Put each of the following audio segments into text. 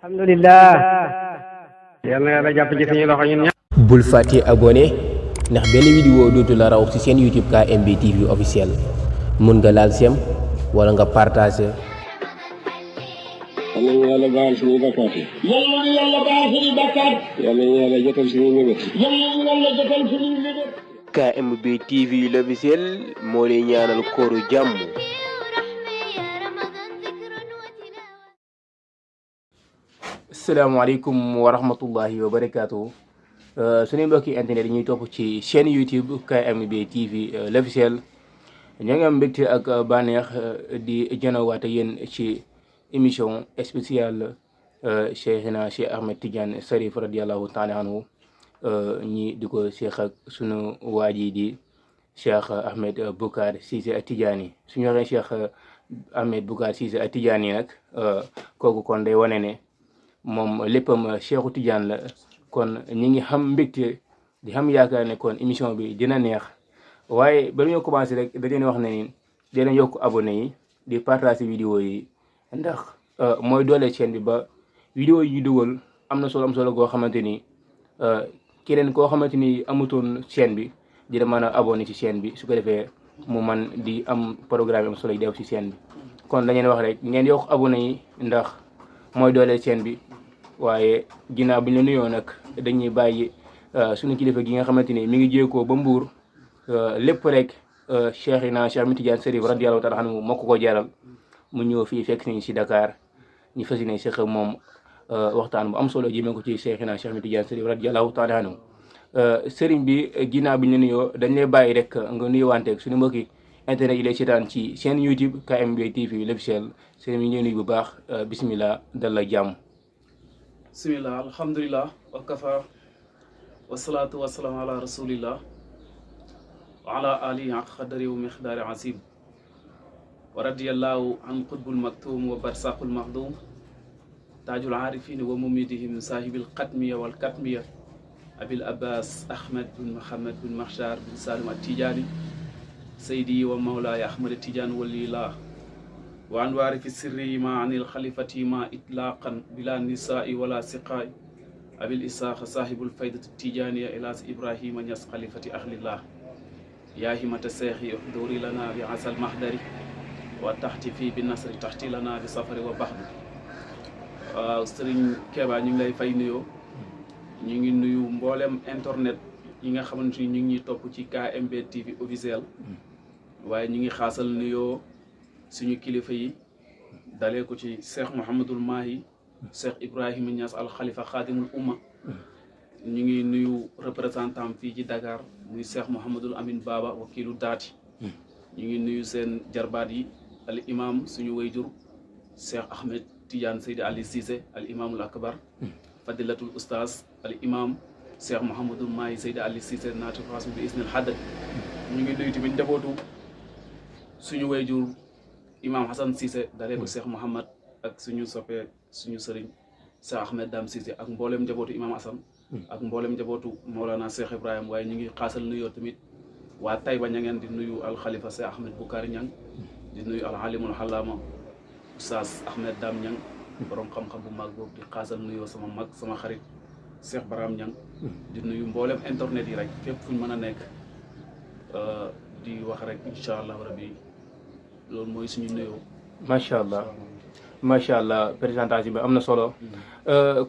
alhamdulillah yàlla na yàlla jàpp ci suñu loxo ñun ñëpp. bul fàtte abonné ndax benn vidéo dootu la raw ci seen YouTube KMB TV officiel mun nga laal sem wala nga partager. yàlla na yàlla baal suñuy bakkaat yi. yàlla na yàlla baal suñuy bakkaat. yàlla na yàlla jotal suñuy mébét. yàlla na yàlla jotal suñuy mébét. KMB TV l'officiel moo lay ñaanal kooru jàmm. asalaamaaleykum wa rahmatullahi wa barakaatu. suñu mbokki internet yi ñuy topp ci chaîne YouTube KMB TV l'officiel ñoo ngi am mbégte ak bànneex di janowaat ak yéen ci émission spéciale Cheikhina Cheikh Ahmed Tidiane Cherif radiallahu taala anhu ñi di ko cheikh ak sunu waa ji di Cheikh Ahmed Boucar Cissé Tidiane suñu waxee Cheikh Ahmed Boucar Cissé Tidiane nag kooku kon day wane ne moom léppam Cheikhu Tidiane la. kon ñi ngi xam mbégte di xam yaakaar ne kon émission bi dina neex waaye ba ñu commencé rek da leen wax ne ni dina yokk abonné yi di partager vidéo yi ndax mooy doole chaîne bi ba vidéo yi ñu dugal am na solo goo xamante ni keneen koo xamante ni amutoon chaîne bi dina mën a abonné ci chaîne bi su ko defee mu man di am programme am solo yi def ci chaîne bi kon dañeen wax rek ngeen yokk abonné yi ndax mooy doole chaîne bi. waaye ginnaaw bi ñu la nuyoo nag dañuy bàyyi suñu kilifa gi nga xamante ni mi ngi jéekoo ba Mbuur lépp rek Cheikhina Cheikh Ahmed Tidiane Cherif radiyallahu taala anhu moo ko jaral mu ñëw fii fekk nañu si Dakar ñu fas yéene Cheikh moom waxtaan bu am solo jëmee ko ci Cheikhina Cheikh Ahmed Tidiane Cherif radiyallahu taala anhu sëriñ bi ginnaaw bi ñu la nuyoo dañ lay bàyyi rek nga nuyuwanteeg suñu mbokki internet yi lay seetaan ci seen YouTube KMB TV l'officiel sëriñ bi ñu nuyu bu baax bismillah dal la jàmm. bismillah alhamdulillah wa kafa wasalaatu wasalaamu ala rasulillah wa ala alihi haq xadari wa mixdaari azim wa radiyallahu an qutbul maktum wa barsaqul maxdum taajul aarifin wa mumidihim saahibil xatmiya wal katmiya abil abbas ahmad bin muhammad bin mahshar bin salim at tijaani saydi wa mawlaaya ahmad tidiane walillah wa an waarifi sirri ma anil xalifati ma itlaqan bila nisaai wala siqaay abil isaaxa saahibul faydati tijaniya ilaas ibrahima ñas xalifati ahlillah yaa himata seexi dóori lana bi asal mahdari wa taxti fii bi nasri taxti lana bi safari wa baxdu waaw sëriñ Keba ñu ngi lay fay nuyoo ñu ngi nuyu mboolem internet yi nga xamante ni ñu ngi ñuy topp ci KMB TV officiel waaye ñu ngi xaasal nuyoo suñu kilifa yi dalee ko ci Cheikh Mouhamadul Mahi Cheikh Ibrahima Niass al Khalifa Khadimul Umma ñu ngi nuyu représentant fii ci Dakar muy Cheikh Mouhamadul Amin Baba wakilu daati ñu ngi nuyu seen jarbaat yi al imam suñu wayjur Cheikh Ahmed Tidiane Seydi Ali Cissé al imamul akbar fadilatul oustaz al imam Cheikh Mouhamadul Mahi Seydi Ali Cissé naati xaasum bi isnil haddad ñu ngi nuyu tamit njabootu suñu wayjur imam Hassan Cissé dalee ko Cheikh Mouhamad ak suñu soppee suñu sëriñ Cheikh Ahmed Dame Cissé ak mboolem njabootu imam Hassan ak mboolem njabootu Mawlana Cheikh Ibrahima waaye ñu ngi xaasal nuyoo tamit waa Taïba ña ngeen di nuyu alxalifa Cheikh Ahmed Boucar Niang di nuyu alhalimul halama Oustaz Ahmed Dame Niang borom xam-xam bu mag boobu di xaasal nuyoo sama mag sama xarit Cheikh Baram Niang di nuyu mboolem internet yi rek fépp fuñ mën a nekk di wax rek incha allah rabbi loolu mooy suñu nuyoo. macha allah présentation bi am na solo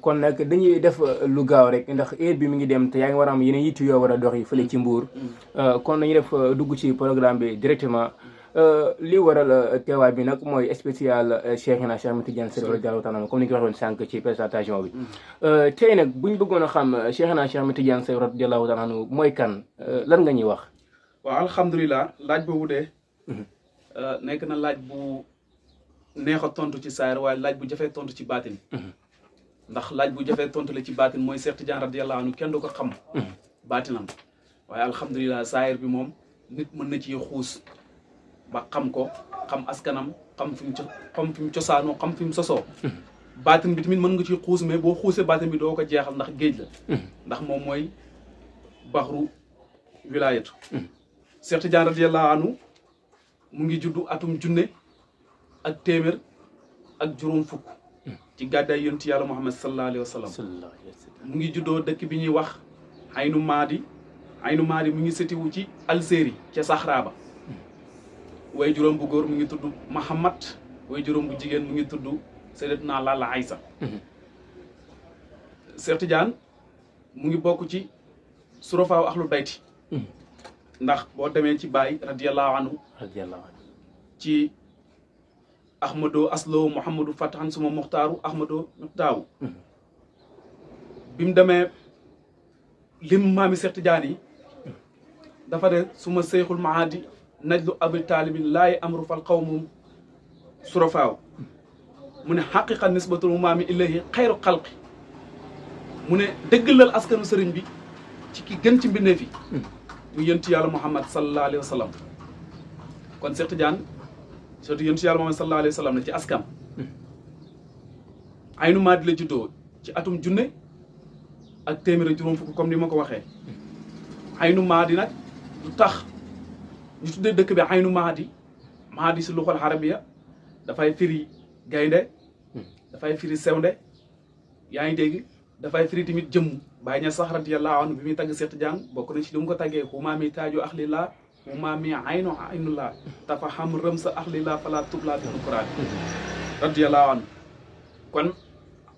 kon nag dañuy def lu gaaw rek ndax heure bi mi ngi dem te yaa ngi war a am yeneen yitt yoo war a dox yi fële ci Mbuur kon dañuy def dugg ci programme bi directement li waral teewaay bi nag mooy spécial Cheikhina Cheikh Ahmed Tidiane Cherif radiyallahu ta'ala anhu comme ni ko waxee woon sànq ci présentation bi tey nag buñ bëggoon a xam Cheikhina Cheikh Ahmed Tidiane Cherif radiyallahu ta'ala anhu mooy kan lan nga ñuy wax. waaw alhamdulilah laaj boobu de. nekk na laaj bu neex a tontu ci saayir waaye laaj bu jafee tontu ci baatin ndax laaj bu jafee tontu la ci baatin mooy Cheikh Tidiane radiyallahu anhu kenn du ko xam baatinam waaye alhamdulilah saayir bi moom nit mën na ci xuus ba xam ko xam askanam xam fi mu cosaanoo xam fi mu sosoo baatin bi tamit mën nga ci xuus mais boo xuusee baatin bi doo ko jeexal ndax géej la ndax moom mooy baxru wilaayatu Cheikh Tidiane radiyallahu anhu mu ngi juddu atum junne ak téeméer ak juróom fukk ci gàddaay yonti yàlla Muhammad sallallahu alayhi wa sallam mu ngi juddoo dëkk bi ñuy wax Aynu Maadi mu ngi setiwu ci Algérie ca Sahara ba way juróom bu góor mu ngi tudd Muhammad way juróom bu jigéen mu ngi tudd Sayyidatuna Lalla Aïsa Cheikh Tidiane mu ngi bokk ci surafaaw ahlul bayti ndax boo demee ci Baay radiyallahu anhu ci Ahmadou Aslo Mouhamadou Fatahan suma Muxtaaru Ahmadou Muxtaawu bi mu demee lim maami Cheikh Tidiane yi dafa de suma seyxul maadi najlu abi taalibin laay amru fal qawmu surafaaw mu ne xaqiqa nisbatul maami ilayhi xayru xalqi mu ne dëggalal askanu sëriñ bi ci ki gën ci mbindeef yi mu yënti yàlla Muhammad sallallahu alayhi wa sallam kon Cheikh Tidiane surtout yënti yàlla Muhammad sallallahu alayhi wa sallam ne ci askam Aynu Maadi la juddoo ci atum junne ak téeméer ak juróom fukk comme ni ma ko waxee Aynu Maadi nag lu tax ñu tuddee dëkk bi Aynu Maadi si luxal arabiya dafay firi gaynde dafay firi sewnde yaa ngi dégg dafay firi tamit jëmm bàyyi ña sax radiyallahu anhu bi muy tagg Cheikh Tidiane bokk na ci li mu ko taggee xumaami taaju axlillah xumaami aynullah tafa xam rëm sa axlillah fala tubla bi alquran radiyallahu anhu kon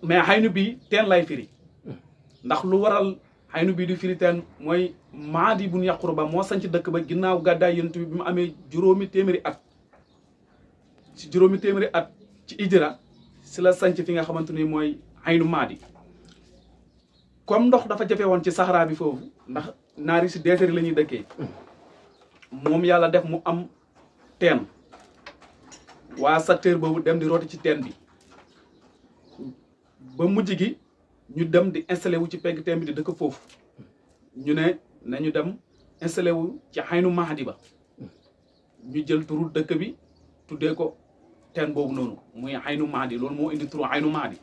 mais Aynu bi teen lay firi ndax lu waral Aynu bi di firi teen mooy Maadi bun Yaqruba moo sanc dëkk ba ginnaaw gàddaay yonent bi mu amee juróomi téeméeri at ci Hijra si la sanc fi nga xamante ni mooy Aynu Maadi comme ndox dafa jafe woon ci Sahara bi foofu ndax naari si désert la ñuy dëkkee moom yàlla def mu am teen waa secteur boobu dem di rooti ci teen bi ba mujj gi ñu dem di installé wu ci pegg teen bi di dëkk foofu ñu ne nañu dem installé wu ci Aynu Maadi ba ñu jël turu dëkk bi tuddee ko teen boobu noonu muy Aynu Maadi loolu moo indi turu Aynu Maadi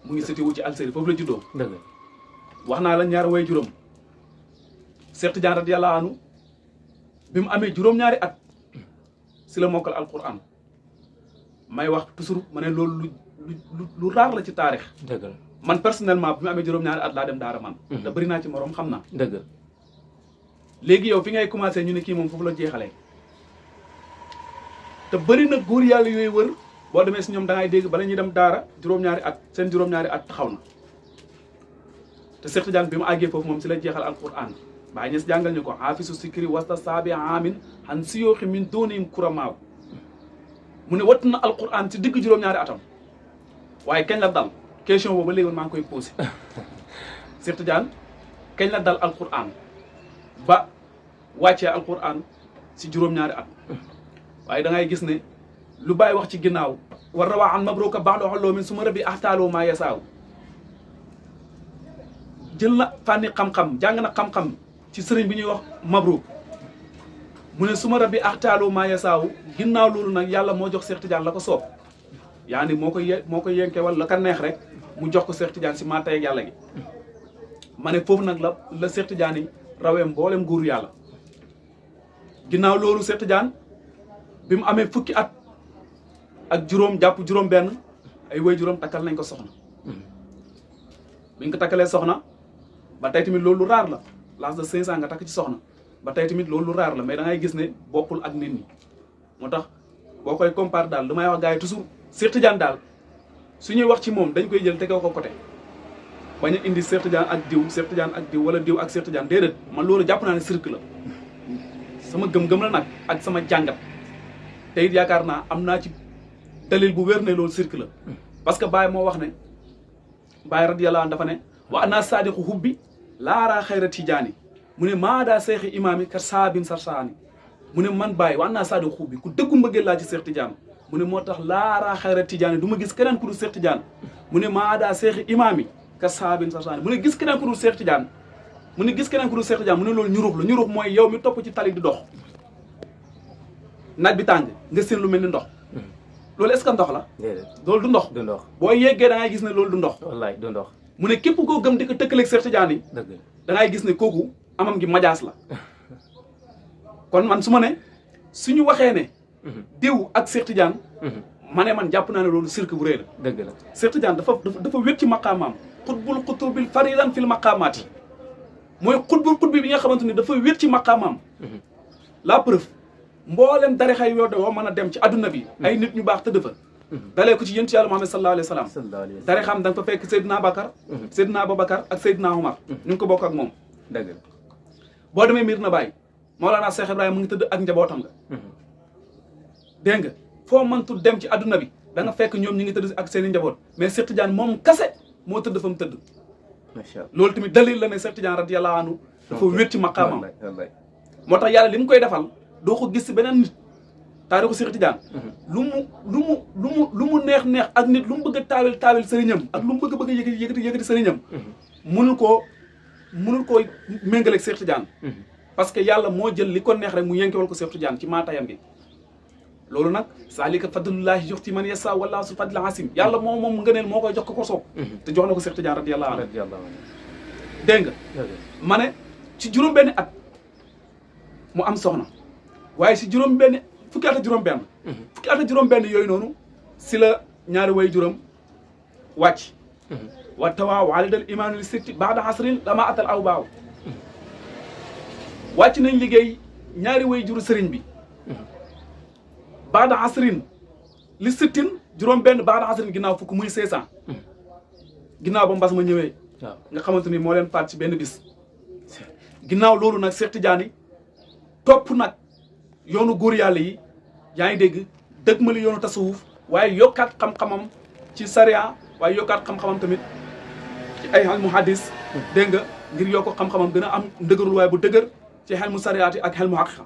mu ngi setiwu ci Algérie foofu la juddoo wax naa la ñaar way juróom Cheikh Tidiane radiyallahu anhu bi mu amee juróom-ñaari at si la mokkal alquran may wax toujours ma ne loolu lu raar la ci taarix man personnellement bi mu amee juróom-ñaari at laa dem daara man te bëri naa ci morom xam naa léegi yow fi ngay commencé ñu ne kii moom foofu la jeexalee te bëri na góor yàlla yooyu wër boo demee si ñoom da ngay dégg bala ñuy dem daara juróom-ñaari at seen juróom-ñaari at taxaw na te Cheikh Tidiane bi mu àggee foofu moom si la jeexal alquran Baay Ñas jàngal ñu ko hafisu sikri wasta saabi amin han siyooxi min doonihim kuramaaw mu ne watt na alquran si digg juróom-ñaari atam waaye kañ la dal question boobu ba léegi maa ngi koy posé Cheikh Tidiane kañ la dal alquran ba wàccee alquran si juróom-ñaari at waaye da ngay gis ne lu Baay wax ci ginnaaw war na waa an mabruka ba'da xolloo min su ma rëbbi axtaaloo maa yasaaw jël na fànni xam-xam jàng na xam-xam ci sëriñ bi ñuy wax Mabrouk mu ne su ma rabbi axtaalu maa yasaaw ginnaaw loolu nag yàlla moo jox Cheikh Tidiane la ko soob yaa ni moo koy yenkee wala la ka neex rek mu jox ko Cheikh Tidiane si maa tey ak yàlla gi ma ne foofu nag la Cheikh Tidiane yi rawee mboolem nguuru yàlla ginnaaw loolu Cheikh Tidiane bi mu amee fukki at ak juróom jàpp juróom benn ay way juróom takkal nañ ko soxna biñ ko takkalee soxna ba tey tamit loolu lu raar la l'âge de 5 ans nga takk ci soxna ba tey tamit loolu lu raar la mais da ngay gis ne bokkul ak nit ñi moo tax boo koy compare daal lu may wax gars yi toujours Cheikh Tidiane daal su ñuy wax ci moom dañ koy jël tegoo ko côté bañ a indi Cheikh Tidiane ak diw wala diw ak Cheikh Tidiane déedéet man loolu jàpp naa ne cirque la sama gëm-gëm la nag ak sama jàngat te it yaakaar naa am naa ci dalil bu wér ne loolu cirque la parce que Baye moo wax ne Baye radiyallahu anhu dafa ne wa ana sadiqu hubbi laaraa xayra tijaani mu ne maadaa seexi imaami kat saabin sarsaani mu ne man Baye wa ana sadiqu hubbi ku dëggu mbëggeel laa ci Cheikh Tidiane mu ne moo tax laaraa xayra tijaani du ma gis keneen ku dul Cheikh Tidiane mu ne maadaa seexi imaami kat saabin sarsaani mu ne gis keneen ku dul Cheikh Tidiane mu ne loolu ñurux la ñurux mooy yow mi topp ci tali di dox naaj bi tàng nga seen lu mel ni ndox loolu est-ce que ndox la loolu du ndox boo yeggee da ngay gis ne loolu du ndox wallaay du ndox mu ne képp koo gëm di ko tëkkaleeg Cheikh Tidiane yi da ngay gis ne kooku amam gi majaas la kon man su ma ne suñu waxee ne diw ak Cheikh Tidiane ma ne man jàpp naa ne loolu cirque bu rëy la. dëgg la Cheikh Tidiane dafa wét ci maqaamaam xutbul xutubil faridan fil maqaamaati mooy xutbi bi nga xamante ni dafa wét ci maqaamaam. la preuve mboolem tarixa yi yoo mën a dem ci adduna bi ay nit ñu baax tëdd fa. dalee ko ci yonent Yàlla Muhammad sallallahu alayhi wa sallam. tarixam da nga fa fekk Seydina Bakar. Seydina Abubakar ak Seydina Omar. ñu ngi ko bokk ak moom. dëgg la boo demee Medina Baye Mawlana Cheikh Ibrahima mu ngi tëdd ak njabootam nga. dégg nga foo mëntu dem ci adduna bi da nga fekk ñoom ñi ngi tëdd ak seen i njaboot mais Cheikh Tidiane moom kase moo tëdd fa mu tëdd. macha allah loolu tamit dalil la ne Cheikh Tidiane radiyallahu anhu dafa wét ci maqaamam. moo tax yàlla li mu koy defal doo ko gis si beneen nit. taarixu Cheikh Tidiane lu mu neex ak nit lu mu bëgg a taawil sëriñam ak lu mu bëgg yëkkati sëriñam mënul koo méngaleeg Cheikh Tidiane parce que yàlla moo jël li ko neex rek mu yënkewal ko Cheikh Tidiane ci maatayam bi loolu nag zalika fadlullahi yuxti man yasa wallaahu zu fadlin asim yàlla moom ngëneel moo koy jox ko soob te jox na ko Cheikh Tidiane radiyallahu anhu dégg nga ma ne ci juróom-benni at mu am soxna waaye si juróom-benni fukki at ak juróom-benn fukki at ak juróom-benn yooyu noonu si la ñaari way juróom wàcc wa tawaa walidal imaanu li sitti baada asrin lama atal aw baaw wàcc nañ liggéey ñaari way juru sëriñ bi baada asrin li sittin juróom-benn baada asrin ginnaaw fukk muy 500 ginnaaw ba mbas ma ñëwee nga xamante ni moo leen faat ci benn bis ginnaaw loolu nag Cheikh Tidiane topp nag yoonu góor yàlla yi yaa ngi dégg dëgg mali yoonu tasawuf waaye yokkaat xam-xamam ci sariya waaye yokkaat xam-xamam tamit ci ay xel mu hadis dégg nga ngir yokk xam-xamam gën a am ndëgërul waaye bu dëgër ci xel mu sariyaati ak xel mu haqiqa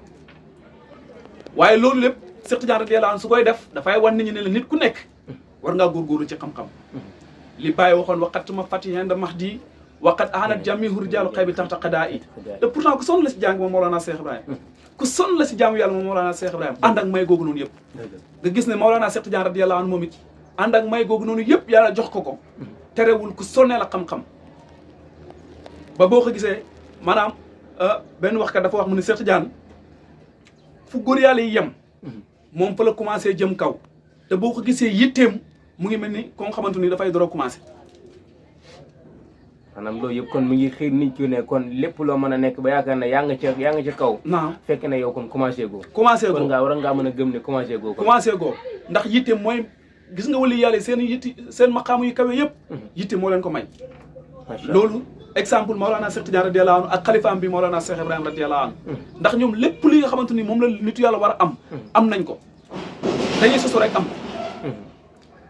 waaye loolu lépp Cheikh Tidiane radiyallahu anhu su koy def dafay wan nit ñi ne la nit ku nekk war ngaa góorgóorlu ci xam-xam li Baye waxoon waqat ma fati henda mahdi waqat ahanat jamihu rijaalu xaybi taxta qadaa i te pourtant ku sonn la si jàng moom Mawlana Cheikh Ibrahima ku sonn la si jaamu yàlla moom Mawlana Cheikh Ibrahima ànd ak may googu noonu yëpp nga gis ne Mawlana Cheikh Tidiane radiyallahu anhu moom it ànd ak may googu noonu yëpp yàlla jox ko terewul ku sonnee la xam-xam ba boo ko gisee maanaam benn waxkat dafa wax mu ne Cheikh Tidiane fu góor yàlla yi yem moom fa la commencé jëm kaw te boo ko gisee yitteem mu ngi mel ni ko nga xamante ni dafay door a commencé maanaam loolu yëpp kon mu ngi xiir nit ki ne kon lépp loo mën a nekk ba yaakaar ne yaa nga ca kaw naam fekk ne yow kon commencé goo kon war ngaa mën a gëm ne commencé goo ndax yitte mooy gis nga wali yàlla seen maqaamu yu kawe yëpp yitte moo leen ko may loolu exemple Mawlana Cheikh Tidiane radiyallahu anhu ak xalifaam bi Mawlana Cheikh Ibrahima radiyallahu anhu ndax ñoom lépp li nga xamante ni moom la nitu yàlla war a am nañ ko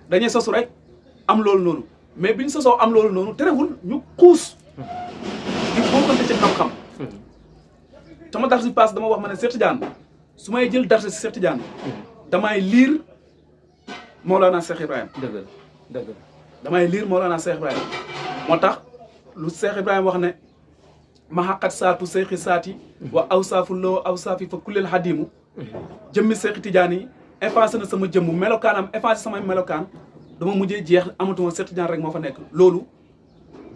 dañuy sosu rek am loolu noonu mais biñ sosoo am loolu noonu terewul ñu xuus di bokkante ci xam-xam sama dar si passe dama wax ma ne Cheikh Tidiane su may jël darse si Cheikh Tidiane damay liir Mawlana Cheikh Ibrahima dëgg damay liir Mawlana Cheikh Ibrahima moo tax lu Cheikh Ibrahima wax ne ma xaqat saatu Cheikhi saati wa awsaafu loo awsaafi fa kulleel hadimu jëmmi Cheikh Tidiane yi effacé na sama jëmm melokaanam effacé samay melokaan dama mujjee jeex amatuma Cheikh Tidiane rek moo fa nekk loolu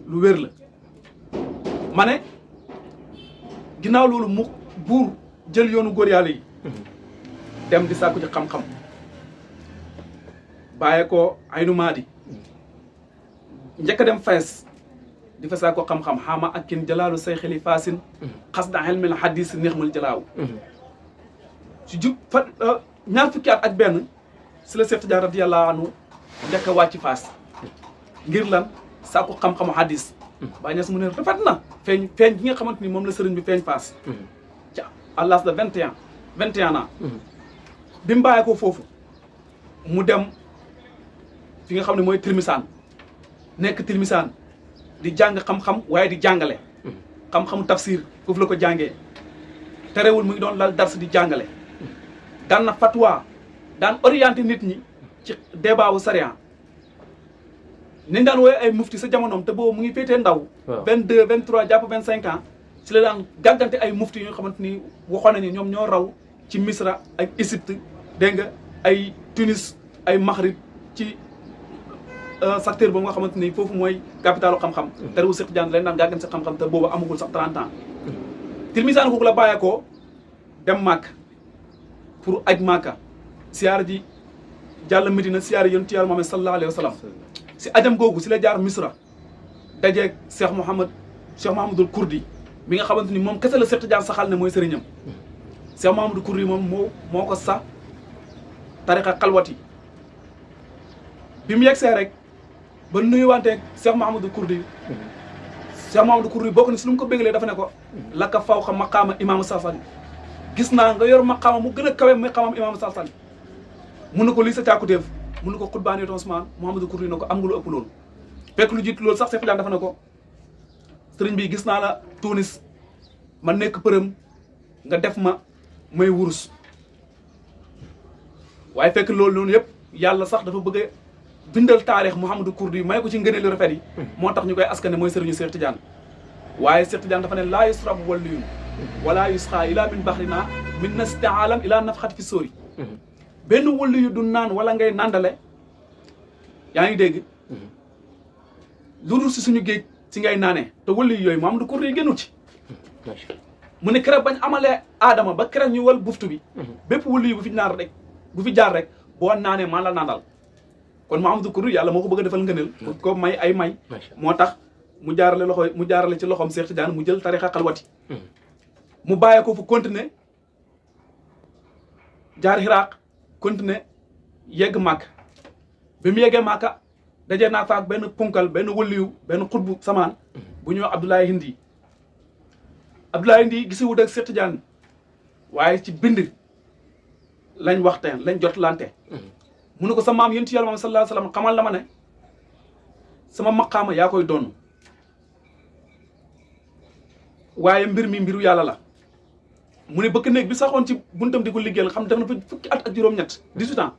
lu wér la ma ne ginnaaw loolu mu buur jël yoonu góor yàlla yi dem di sàkku ci xam-xam bàyyee ko aynu maadi njëkk a dem fees di fa sàkku xam-xam xaama ak kin jalaalu say xeli faasin xas da xel mel hadis neexmal jalaaw ci jub fa ñaar fukki at ak benn si la Cheikh Tidiane radiyallahu anhu njëkk a wàcc faas ngir lan sàkku xam-xamu hadis bàyyi ñes mu ne rafet na feeñ gi nga xamante ni moom la sëriñ bi feeñ faas ci à l'âge de 21 ans bi mu bàyyee ko foofu mu dem fi nga xam ne mooy Tilmisaan nekk Tilmisaan di jàng xam-xam waaye di jàngale xam-xamu tafsir foofu la ko jàngee terewul mu ngi doon lal dars di jàngale daan na fatwa daan orienté nit ñi ci débat wu sariya niñ daan wooye ay mufti sa jamonoom te boobu mu ngi féetee ndaw 22 23 jàpp 25 ans ci la daan gàggante ay mufti yoo xamante ni waxoon nañu ñoom ñoo raw ci Misra ak Égypte dégg nga ay Tunis ay Maghrib ci secteur boobu nga xamante ni foofu mooy capitalu xam-xam terewul Cheikh Tidiane leen daan gàggante si xam-xam te boobu amagul sax 30 ans Tilmisaan kooku la bàyyeekoo dem Màkk pour aj Màkka siyaar ji jàll Medina siyaare yonent yàlla Muhammad sallallahu alayhi wa sallam si ajam googu si la jaar Misra dajeeg Cheikh Mouhamadul Kurdi mi nga xamante ni moom kese la Cheikh Tidiane saxal ne mooy sëriñam Cheikh Mouhamadul Kurdi moom moo ko sax tariqa xalwati bi mu yegsee rek ba nuyuwanteeg Cheikh Mouhamadul Kurdi Cheikh Mouhamadul Kurdi bokk ni si lu mu ko bégalee dafa ne ko laka faw xa maqaama imaamu Salsali gis naa nga yor maqaama mu gën a kawe maqaamam imaamu Salsali mun na ko lii sa càkkutéef mun na ko xutbaani Ousmane Mouhamadul Kurdi na ko am nga lu ëpp loolu fekk lu jiitu loolu sax Cheikh Tidiane dafa ne ko sëriñ bi gis naa la Tunis ma nekk përëm nga def ma may wurus waaye fekk loolu noonu yëpp yàlla sax dafa bëgg a bindal taarix Mouhamadul Kurdi may ko ci ngëneelu rafet yi moo tax ñu koy askane mooy sëriñu Cheikh Tidiane waaye Cheikh Tidiane dafa ne laa yusrabu waliyun wala yusqa ila min bahrina min nastaalam ila nafxat fi sóori benn wëllu yu du naan wala ngay nandale yaa ngi dégg lu dul si suñu géej si ngay naanee te wëllu yooyu Mouhamadul Kurdi génnu ci mu ne keroog bañ amalee aadama ba keroog ñu wal buftu bi bépp wëllu yu bu fi jaar rek boo naanee man la nandal kon Mouhamadul Kurdi yàlla moo ko bëgg a defal ngëneel pour ko may ay may moo tax mu jaarale ci loxoom Cheikh Tidiane mu jël tarixa xalwati mu bàyyee ko fu continuer jaar Iraq continuer yegg Màkka bi mu yeggee Màkka dajee naa fa ak benn punkal benn wëliyu benn xutbu samaan bu ñëw Abdoulaye Hindi gisiwut ak Cheikh Tidiane waaye ci bind lañ waxteen lañ jot lante mu ne ko sa maam yonent yàlla moom sallallahu alayhi wa sallam xamal la ma ne sama maqaama yaa koy doon waaye mbir mi mbiru yàlla la mu ne bëkk néeg bi saxoon ci buntam di ko liggéeyal xam def na fa fukki at ak juróom-ñett 18 ans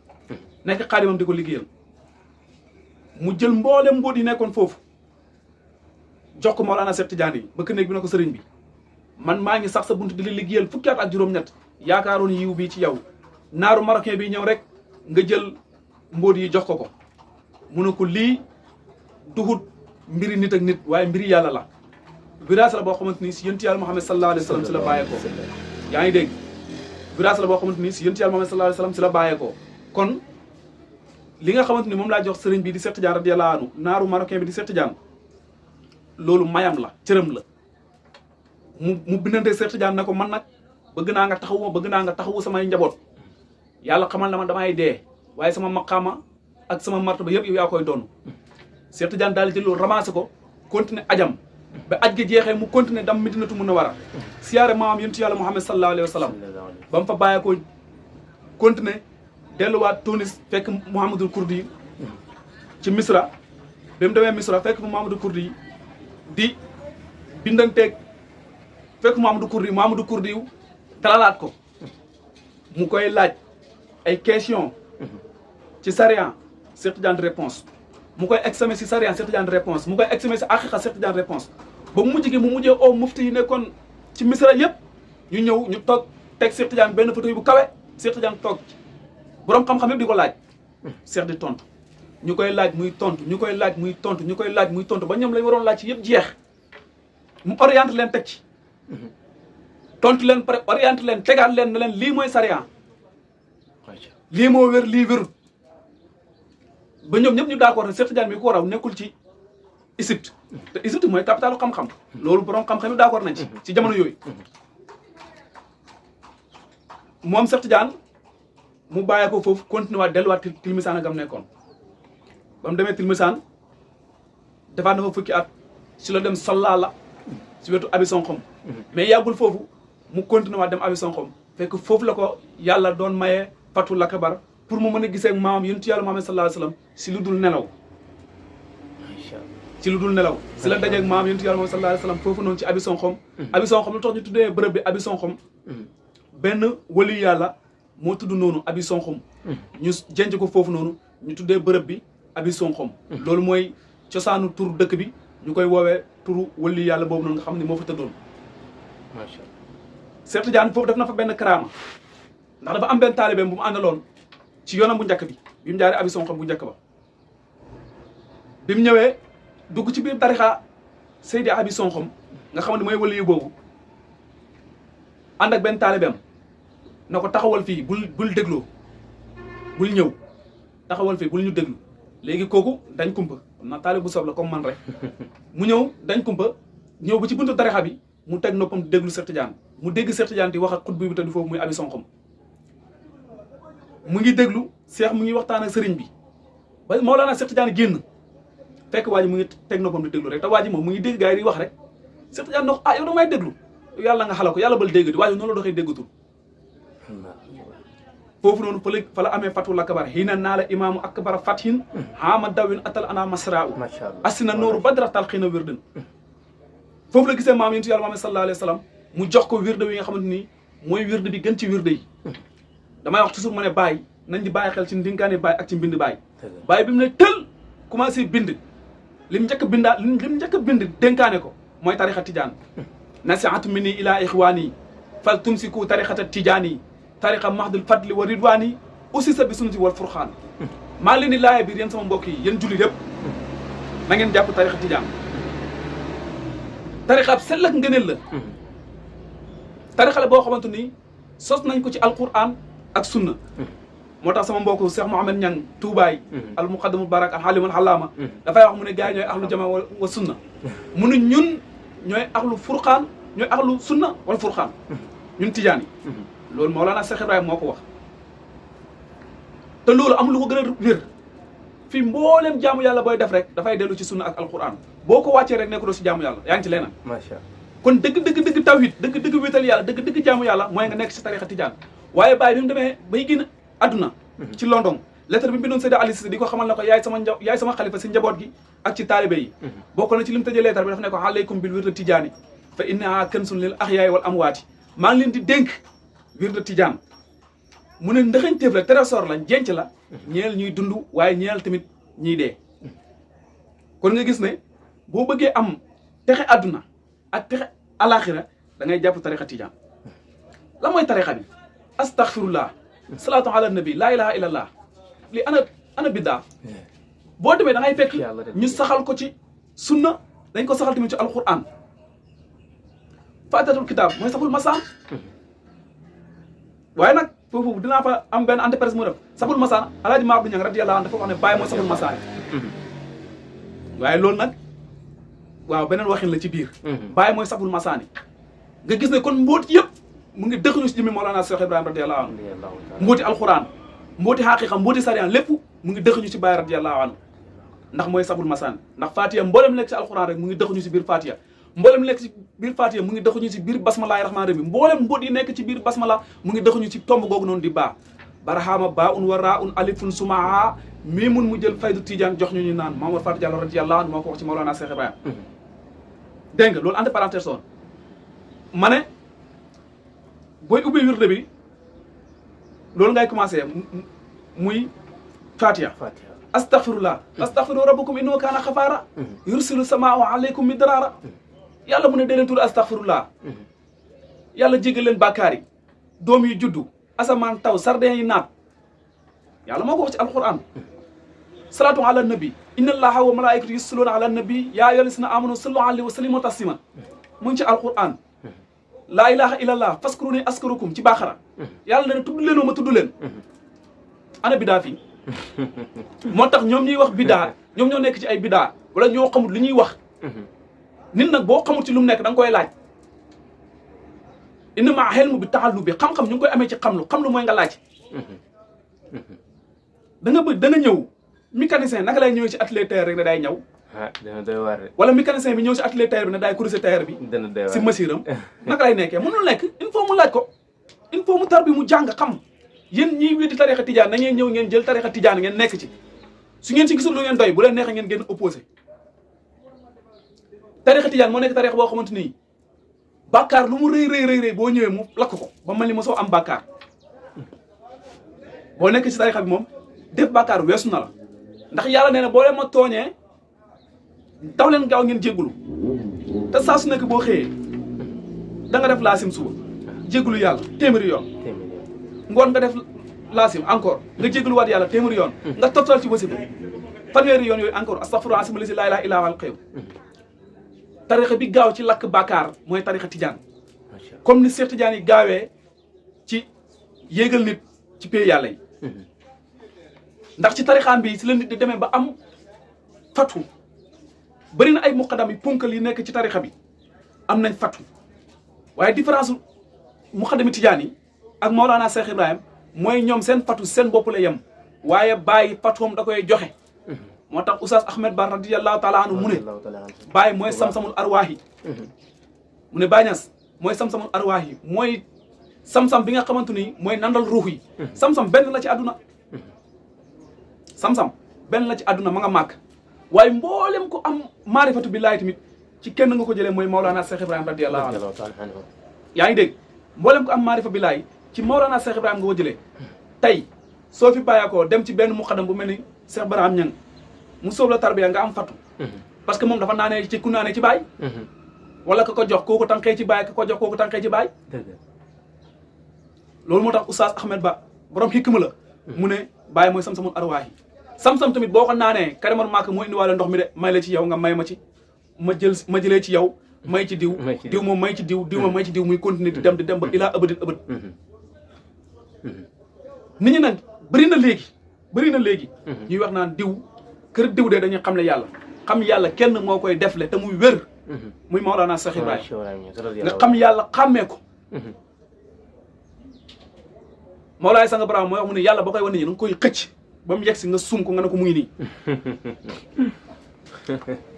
nekk xaadimam di ko liggéeyal mu jël mboolem mbóot yi nekkoon foofu jox ko Mawlana Cheikh Tidiane yi bëkk néeg bi ne ko sëriñ bi man maa ngi sax sa bunt di la liggéeyal fukki at ak juróom-ñett yaakaaroon yiw bi ci yow naaru marocain bi ñëw rek nga jël mbóot yi jox ko mu ne ko lii duhut mbiri nit ak nit waaye mbiri yàlla la viraas la boo xamante ni si yonent yàlla Muhammad sallallahu alayhi wa sallam si la bàyyeekoo yaa ngi dégg viraas la boo xamante ni si yonent yàlla Muhammad sallallahu alayhi wa sallam si la bàyyeekoo kon li nga xamante ni moom laa jox sëriñ bi di Cheikh Tidiane radiyallahu anhu naaru marocain bi di Cheikh Tidiane loolu mayam la cërëm la mu bindante Cheikh Tidiane ne ko man nag bëgg naa nga taxawu samay njaboot yàlla xamal na ma damay dee waaye sama maqaama ak sama martaba yëpp yow yaa koy doon Cheikh Tidiane daal di jël loolu ramassé ko continuer ajam ba aj gi jeexee mu continuer dam Madinatu Munawwara siyaare maam yonent yàlla Muhammad sallallahu alayhi wa sallam ba mu fa bàyyee ko continuer delluwaat Tunis fekk Mouhamadul Kurdi ci Misra ba mu demee Misra fekk Mouhamadul Kurdi di bindanteeg fekk Mouhamadul Kurdi dalalaat ko mu koy laaj ay question ci sariya Cheikh Tidiane réponse mu koy examen si sariya Cheikh Tidiane réponse mu koy examen si aqiqa Cheikh Tidiane réponse ba mu mujj gi mu mujjee oo mufti yi nekkoon ci Misra yëpp ñu ñëw ñu toog teg Cheikh Tidiane benn fauteuil bu kawe Cheikh Tidiane toog borom xam-xam yëpp di ko laaj Cheikh di tontu ñu koy laaj muy tontu ñu koy laaj muy tontu ñu koy laaj muy tontu ba ñoom lañ waroon laaj ci yëpp jeex mu orienté leen teg ci tontu leen pare orienté leen tegaat leen ne leen lii mooy sariya lii moo wér lii wérut ba ñoom ñëpp ñu d'accord ne Cheikh Tidiane mi ko raw nekkul ci Égypte te Égypte mooy capitalu xam-xam loolu borom xam-xam yi d'accord nañ ci jamono yooyu moom Cheikh Tidiane mu bàyyee ko foofu continué waat delluwaat Tilmisaan gam nekkoon ba mu demee Tilmisaan defaat na fa fukki at si la dem Sollala si wetu Abi Sonxom mais yàggul foofu mu continué waat dem Abi Sonxom fekk foofu la ko yàlla doon maye fatul akbar pour mu mën a gisee ak maamam yonent yàlla Muhammad sallallahu alayhi wa sallam si lu dul nelaw si la dajeeg maamam yonent yàlla Muhammad sallallahu alayhi wa sallam foofu noonu ci Abi Sonxom Abi Sonxom lu tax ñu tuddee bërëb bi Abi Sonxom benn wali yàlla moo tudd noonu Abi Sonxom ñu jenc ko foofu noonu ñu tuddee bërëb bi Abi Sonxom loolu mooy cosaanu tur dëkk bi ñu koy woowee turu wali yàlla boobu noonu nga xam ne moo fa tëddoon macha Allah Cheikh Tidiane foofu def na fa benn karaama ndax dafa am benn taalibeem bu mu àndaloon ci yoonam bu njëkk bi mu jaaree Abi Sonxom bu njëkk ba bi mu ñëwee dugg ci biir tarixa Seydi Abi Sonxom nga xam ne mooy wali yu boobu ànd ak benn taalibeem na ko taxawal fii bul dégloo bul ñëw taxawal fii bul ñu déglu léegi kooku dañ kumpa na taalib bu soob la comme man rek mu ñëw dañ kumpa ñëw ba ci buntu tarixa bi mu teg noppam di déglu Cheikh Tidiane mu dégg Cheikh Tidiane di wax ak xutbu bi te du foofu muy abi sonxom mu ngi déglu Cheikh mu ngi waxtaan ak sëriñ bi ba Mawlana Cheikh Tidiane génn fekk waa ji mu ngi teg noppam di déglu rek te waa ji moom mu ngi dégg gars yi di wax rek Cheikh Tidiane ndox yow damay déglu yàlla nga xala ko yàlla bal dégg di waa ji noonu la doxee déggatul foofu noonu fa la amee fatul akbar hina naa la imaamu akbara fathin hama dawin atal ana masra'u asina nooru badra tal xiina wirden foofu la gisee maam yonentu yàlla Muhammad sallallahu alayhi wa sallam mu jox ko wirde wi nga xamante ni mooy wirde bi gën ci wirde yi damay wax toujours ma ne bàyyi nañ di bàyyi xel ci ndinkaane bàyyi ak ci mbind bàyyi bàyyi bi mu ne tël commencé bind lim njëkk a bindaa lim njëkk a bind dénkaane ko mooy tarixa tijaan nasihat minni ila ixwaani fal tumsiku tarixata tijaani tariqa mahdul fadli wa ridwaani aussi sa bi sunnati wal furxaan maa leen di laaya biir yéen sama mbokk yi yéen jullit yëpp na ngeen jàpp tariqa tijaan tariqa ab sell ak ngëneel la tariqa la boo xamante ni sos nañ ko ci alquran ak sunna moo tax sama mbokk Cheikh Mouhamed Niang Toubaay al muqaddamul barak al halimul halaama dafay wax mu ne gars yi ñooy ahlu jama wa sunna mu ne ñun ñooy ahlu furqaan ñooy ahlu sunna wal furqaan ñun tijaan yi loolu Mawlana Cheikh Ibrahima moo ko wax te loolu am lu ko gën a wér fii mboolem jaamu yàlla booy def rek dafay dellu ci sunna ak alquran boo ko wàccee rek nekkuloo si jaamu yàlla yaa ngi ci leneen macha allah kon dëgg tawhid dëgg wéetal yàlla dëgg jaamu yàlla mooy nga nekk si tarixa tijaan waaye bàyyi bi mu demee bay génn adduna ci London lettre bi mu bindoon Seydi Ali Cissé di ko xamal ne ko yaay sama xalifa si njaboot gi ak ci taalibe yi bokk na ci li mu tëjee lettre bi daf ne ko alaykum bil wirda tijaani fa innaha kansun lil ahyaai wal amwaati maa ngi leen di dénk wirda tijaan mu ne ndëxañteef la trésor la jenc la ñeel ñuy dund waaye ñeel tamit ñiy dee kon nga gis ne boo bëggee am texe adduna ak texe alaxira da ngay jàpp tarixa tijaan la mooy tarixa bi astaghfirullah salaatu ala nabi laa ilaha illallah li ana biddaa boo demee da ngay fekk ñu saxal ko ci sunna dañ ko saxal tamit ci alquran fatihatul kitab mooy saful masaan waaye nag foofu dinaa fa am benn entreprise mu def saful masaan alaaji ma abdou ñang radiyallahu anhu dafa wax ne bàyyi mooy saful masaan waaye loolu nag waaw beneen waxin la ci biir bàyyi mooy saful masaani nga gis ne kon mbóot yëpp mu ngi dëkkuñu si jëmmi Mawlana Cheikh Ibrahima radiyallahu anhu mbooti alquran mbooti xaqiqa mbooti sariyan lépp mu ngi dëkkuñu si Baay radiyallahu anhu ndax mooy sabul masaan ndax Fatiha mboolem nekk si alquran rek mu ngi dëkkuñu si biir Fatiha mboolem nekk si biir Fatiha mu ngi dëkkuñu si biir basmalaay rahmaan rahim mboolem mboot yi nekk ci biir basmala mu ngi dëkkuñu si tomb googu noonu di baa barahama baa un wa raa un alifun sumaa mii mun mu jël faydu Tidiane jox ñu naan Mamadou Fatou Diallo radiyallahu anhu moo ko wax ci Mawlana Cheikh Ibrahima dégg nga loolu entre parenthèse soon ma ne booy ubbi wirde bi loolu ngay commencé muy Fatiha astaghfirullah astaghfiru rabbakum innahu kaana xafaara yursilu samaa alaykum midraara yàlla mu ne dee leen tudd astaghfirullah yàlla jégal leen bàkkaar yi doom yi juddu asamaan taw sardin yi naat yàlla moo ko wax ci alquran salaatu ala nabi inna allaha wa malaikatu yusalluna ala nabi yaa ayyuha llazina amanu sallu alayhi wa sallimu taslima mu ngi ci alquran laa ilaha illallah faskuruni askarukum ci baaxara yàlla ne tudd leen ma tudd leen ana bidaa fii moo tax ñoom ñuy wax bidaa ñoom ñoo nekk ci ay bidaa wala ñoo xamul li ñuy wax nit nag boo xamul ci lu mu nekk da nga koy laaj innama xelmu bi taxallu bi xam-xam ñu ngi koy amee ci xamlu mooy nga laaj da nga ñëw mécanicien naka lay ñëwee ci atelier tailleur rek ne day ñëw dana doy waar de. wala mécanicien bi ñëw si atelier tailleur bi ne daay corriger tailleur bi dana doy waar si machine am naka lay nekkee mënul nekk il faut mu laaj ko il faut mu tar bi mu jàng xam yéen ñiy weddi tarixa tijaan na ngeen ñëw ngeen jël tarixa tijaan ngeen nekk ci su ngeen si gisul lu ngeen doy bu leen neexee ngeen gën opposé tarixa tijaan moo nekk tarixa boo xamante ni bàkkaar lu mu rëy boo ñëwee mu lakk ko ba mel ni ma soo am bàkkaar boo nekk ci tarixa bi moom def bàkkaar weesu na la ndax yàlla nee na boo leen ma tooñee daw leen gaaw ngeen jéggulu te saa su nekk boo xëyee da nga def laasim suba jéggulu yàlla téeméeri yoon ngoon nga def laasim encore nga jéggulu waat yàlla téeméeri yoon nga toftal ci wasifa fanweeri yoon yooyu encore astaghfirullah asima lasi laa ilaaha illaa huwal qayyum tarixa bi gaaw ci lakk bàkkaar mooy tarixa tijaan comme ni Cheikh Tidiane yi gaawee ci yéegal nit ci pay yàlla yi ndax ci tarixaam bi si la nit di demee ba am fatu bëri na ay muqaddam yi ponkal yi nekk ci tarixa bi am nañ fatu waaye différence muqaddami tijaan yi ak Maolana Cheikh Ibrahim mooy ñoom seen fatu seen bopp la yem waaye bàyyi fatuwam da koy joxe moo tax Oustaz Ahmed Ba radiyallahu taala anhu mu ne bàyyi mooy sam-samul arwaax yi mu ne Baye Niass mooy sam-samul arwaax yi mooy sam-sam bi nga xamante ni mooy nandal ruux yi sam-sam benn la ci àdduna sam-sam benn la ci àdduna ma nga màkk waaye mboolem ko am maarifatu billaahi tamit ci kenn nga ko jëlee mooy Maolana Cheikh Ibrahim radiyallahu anhu yaa ngi dégg mboolem ko am maarifa billaahi ci Maolana Cheikh Ibrahim nga ko jëlee tey soo fi bàyyeekoo dem ci benn muqaddam bu mel ni Cheikh Barham Niang mu sóob la tarbiya nga am fatu parce que moom dafa naanee ci ku naanee ci baay wala ka ko jox kooku tànkee ci baay ka ko jox kooku tànkee ci baay loolu moo tax Oustaz Ahmed Ba borom xikma la mu ne baay mooy sam-samul arwaax yi sam-sam tamit boo ko naanee karimal maak moo indiwaale ndox mi de may la ci yow nga may ma ci ma jëlee ci yow may ci diw diw moom may ci diw diw moom may ci diw muy continuer di dem ba ilaa ëbadin ëbad nit ñi nag bëri na léegi ñuy wax naan diw kër diw de dañuy xam le yàlla kenn moo koy defle te muy wér muy Maolana Cheikh Ibrahim nga xam yàlla xàmmee ko Mawlaay Sang Barham mooy wax mu ne yàlla ba koy wan nit ñi da nga koy xëcc ba mu yegg si nga sum ko nga ne ko mu ngi nii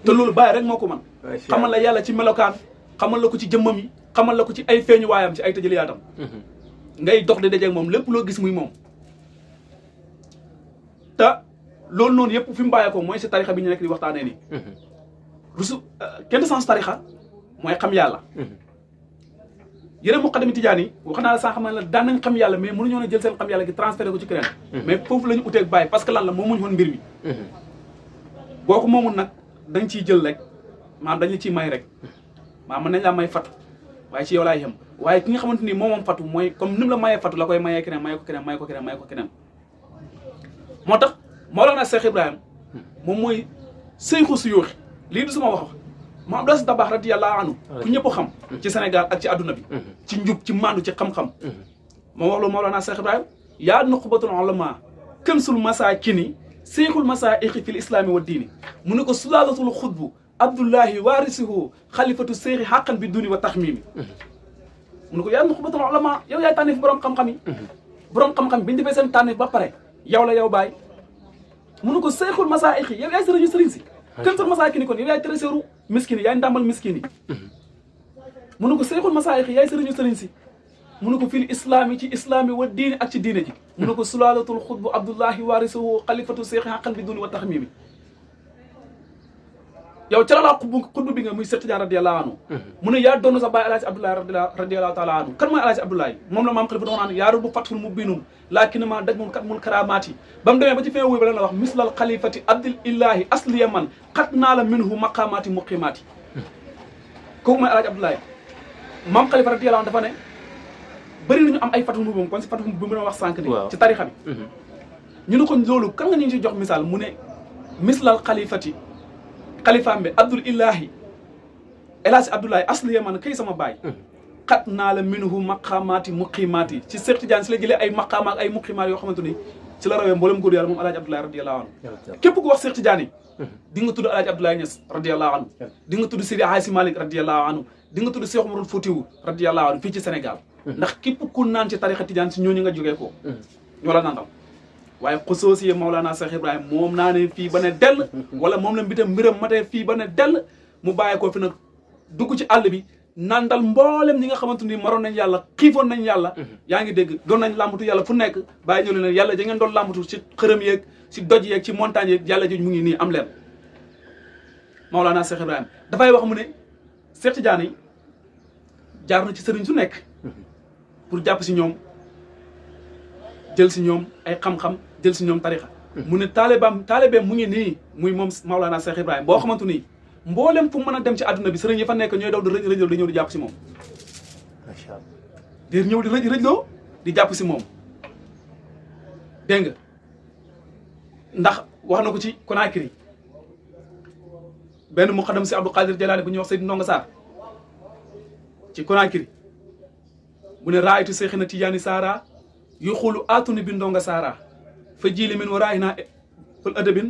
te loolu bàyyi rek moo ko man xamal la yàlla ci melokaan xamal la ko ci jëmmam yi xamal la ko ci ay feeñu waayam ci ay tëjëliyaatam ngay dox di dajeeg moom lépp loo gis muy moom te loolu noonu yëpp fi mu bàyyeekoo mooy si tarixa bi ñu nekk di waxtaanee nii rusu kenn sens tarixa mooy xam yàlla yeneen muqaddami tijaan yi wax naa la saa xam ne la daan nañ xam yàlla mais mënuñoo jël seen xam yàlla gi transféré ko ci keneen mais foofu la ñu uteeg bàyyi parce que lan la moom muñu woon mbir mi boo ko moomul nag dañ ciy jël rek maanaam dañ la ciy may rek maanaam mën nañ laa may fatu waaye ci yow laay yem waaye ki nga xamante ni moom fatu mooy comme ni mu la mayee fatu la koy mayee keneen may ko keneen may ko keneen may ko keneen moo tax Maolana Cheikh Ibrahim moom mooy seyxu suyuuxi lii du suma wax ma Abdou Aziz Dabakh radiyallahu anhu ku ñëpp xam ci Sénégal ak ci adduna bi ci njub ci mandu ci xam-xam moo wax lu Maolana Cheikh Ibrahim yaa nuqbatul ulama kansul masakini seyxul masaixi fil islami wa diini mu ne ko sulaalatul xutbu abdullahi waarisuhu xalifatu seyxi xaqan bi duni wa taxmimi mu ne ko yaa nuqbatul ulama yow yaay tànneef borom xam-xam yi borom xam-xam biñu defee seen tànneef ba pare yow la yow baay mu ne ko seyxul masaixi yow yaay sëriñu sëriñ si kansul masakini kon yow yaay tréseuru miskini yaay ndàmbal miskini mu ne ko seyxul masaixi yaay sëriñu sëriñ si mu ne ko fil islami ci islami wa diini ak ci diine ji mu ne ko sulaalatul xutbu abdullahi waarisuhu xalifatu seyxi xaqan bi duni wa taxmimi yow ca la xutbu bi nga muy Seex Tijaan radiyallahu anhu mu ne yaa doon sa baay alaaji abdoulahi radiyallahu taala anhu kan mooy alaaji abdoulahi moom la maam xalifa doon naan yaa rabbu fathul mubinun laakin ma daj mun kat mul karamaati ba mu demee ba ci fee wuy ba la wax mislal xalifati abdillahi asliya man xat naa la minhu maqamaati muqimaati kooku mooy alaaji abdoulahi maam xalifa radiyallahu anhu dafa ne bëri nañu am ay fatu mubum kon si fatu bu mu doon wax sànq ni ci tarixa bi ñu ne ko loolu kan nga ñu ci jox misaal mu ne mislal xalifati xalifaam bi abdulillahi elaaji abdoulahi asliya man kay sama baay xat naa la minhu maqamaati muqimaati ci Seex Tijaan si la jëlee ay maqaama ak ay muqimaat yoo xamante ni ci la rawee mboolem góor yàlla moom alaaji abdoulahi radiyallahu anhu képp ku wax Seex Tijaan yi di nga tudd alaaji abdoulaye Niass radiyallahu anhu di nga tudd Seydi Hadji Malick radiyallahu anhu di nga tudd Cheikh Omarul Foutiou radiyallahu anhu fii ci Sénégal ndax képp ku naan ci tarixa Tijaan si ñooñu nga jógee ko ñoo la nandal waaye xusoosiye Maolana Cheikh Ibrahim moom naa ne fii ba ne dell wala moom la mbiram matee fii ba ne dell mu bàyyi ko fi nag dugg ci àll bi nandal mboolem ñi nga xamante ni maroon nañ yàlla xiifoon nañ yàlla yaa ngi dégg doon nañ làmbatu yàlla fu nekk bàyyi ñëw leen yàlla ja ngeen doon làmbatu ci xërëm yeeg ci doj yeeg ci montagne yeeg yàlla ji mu ngi nii am leen Maolana Cheikh Ibrahim dafay wax mu ne Seex Tijaan yi jaar na ci sëriñ su nekk pour jàpp si ñoom jël si ñoom ay xam-xam jël si ñoom tarixa mu ne taalibeem mu ngi nii muy moom Maolana Cheikh Ibrahim boo xamante ni mboolem fu mën a dem ci àdduna bi sëriñ yi fa nekk ñooy daw di rëjloo di ñëw di jàpp si moom macha allah di ñëw di rëjloo di jàpp si moom dégg nga ndax wax na ko ci Conakry benn muqaddam si Abdou Qadir Jalaani bu ñuy wax Seydou Ndonga Sarr ci Conakry mu ne raaytu Seexina Tijaani Saara yu xulu aatuni bi Ndonga Saara fa jiili min waraayinaa ful adabin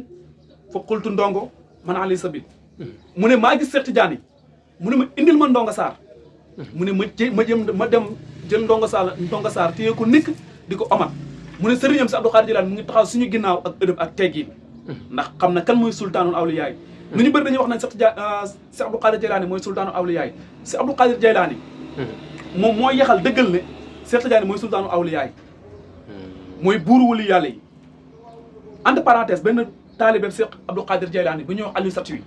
fa qultu ndongo man ali sabil mu ne maa gis Seex Tijaan yi mu ne ma indil ma ndongo saar mu ne ma dem jël ndongo saar téye ko nikk di ko omat mu ne sëriñam si Abdou Khadir Jilaani mu ngi taxaw suñu ginnaaw ak ëdëb ak teggiin ndax xam na kan mooy sultaanul awliyaay nu ñu bëri dañuy wax nañ si Abdou Khadir Jilaani mooy sultaanul awliyaay si Abdou Khadir Jilaani moom mooy yaxal dëggal ne Seex Tijaan mooy sultaanul awliyaay mooy buuru wali yàlla yi entre parenthèse benn taalibe Seex Abdou Khadir Jilaani bu ñuy wax Aliou Satwi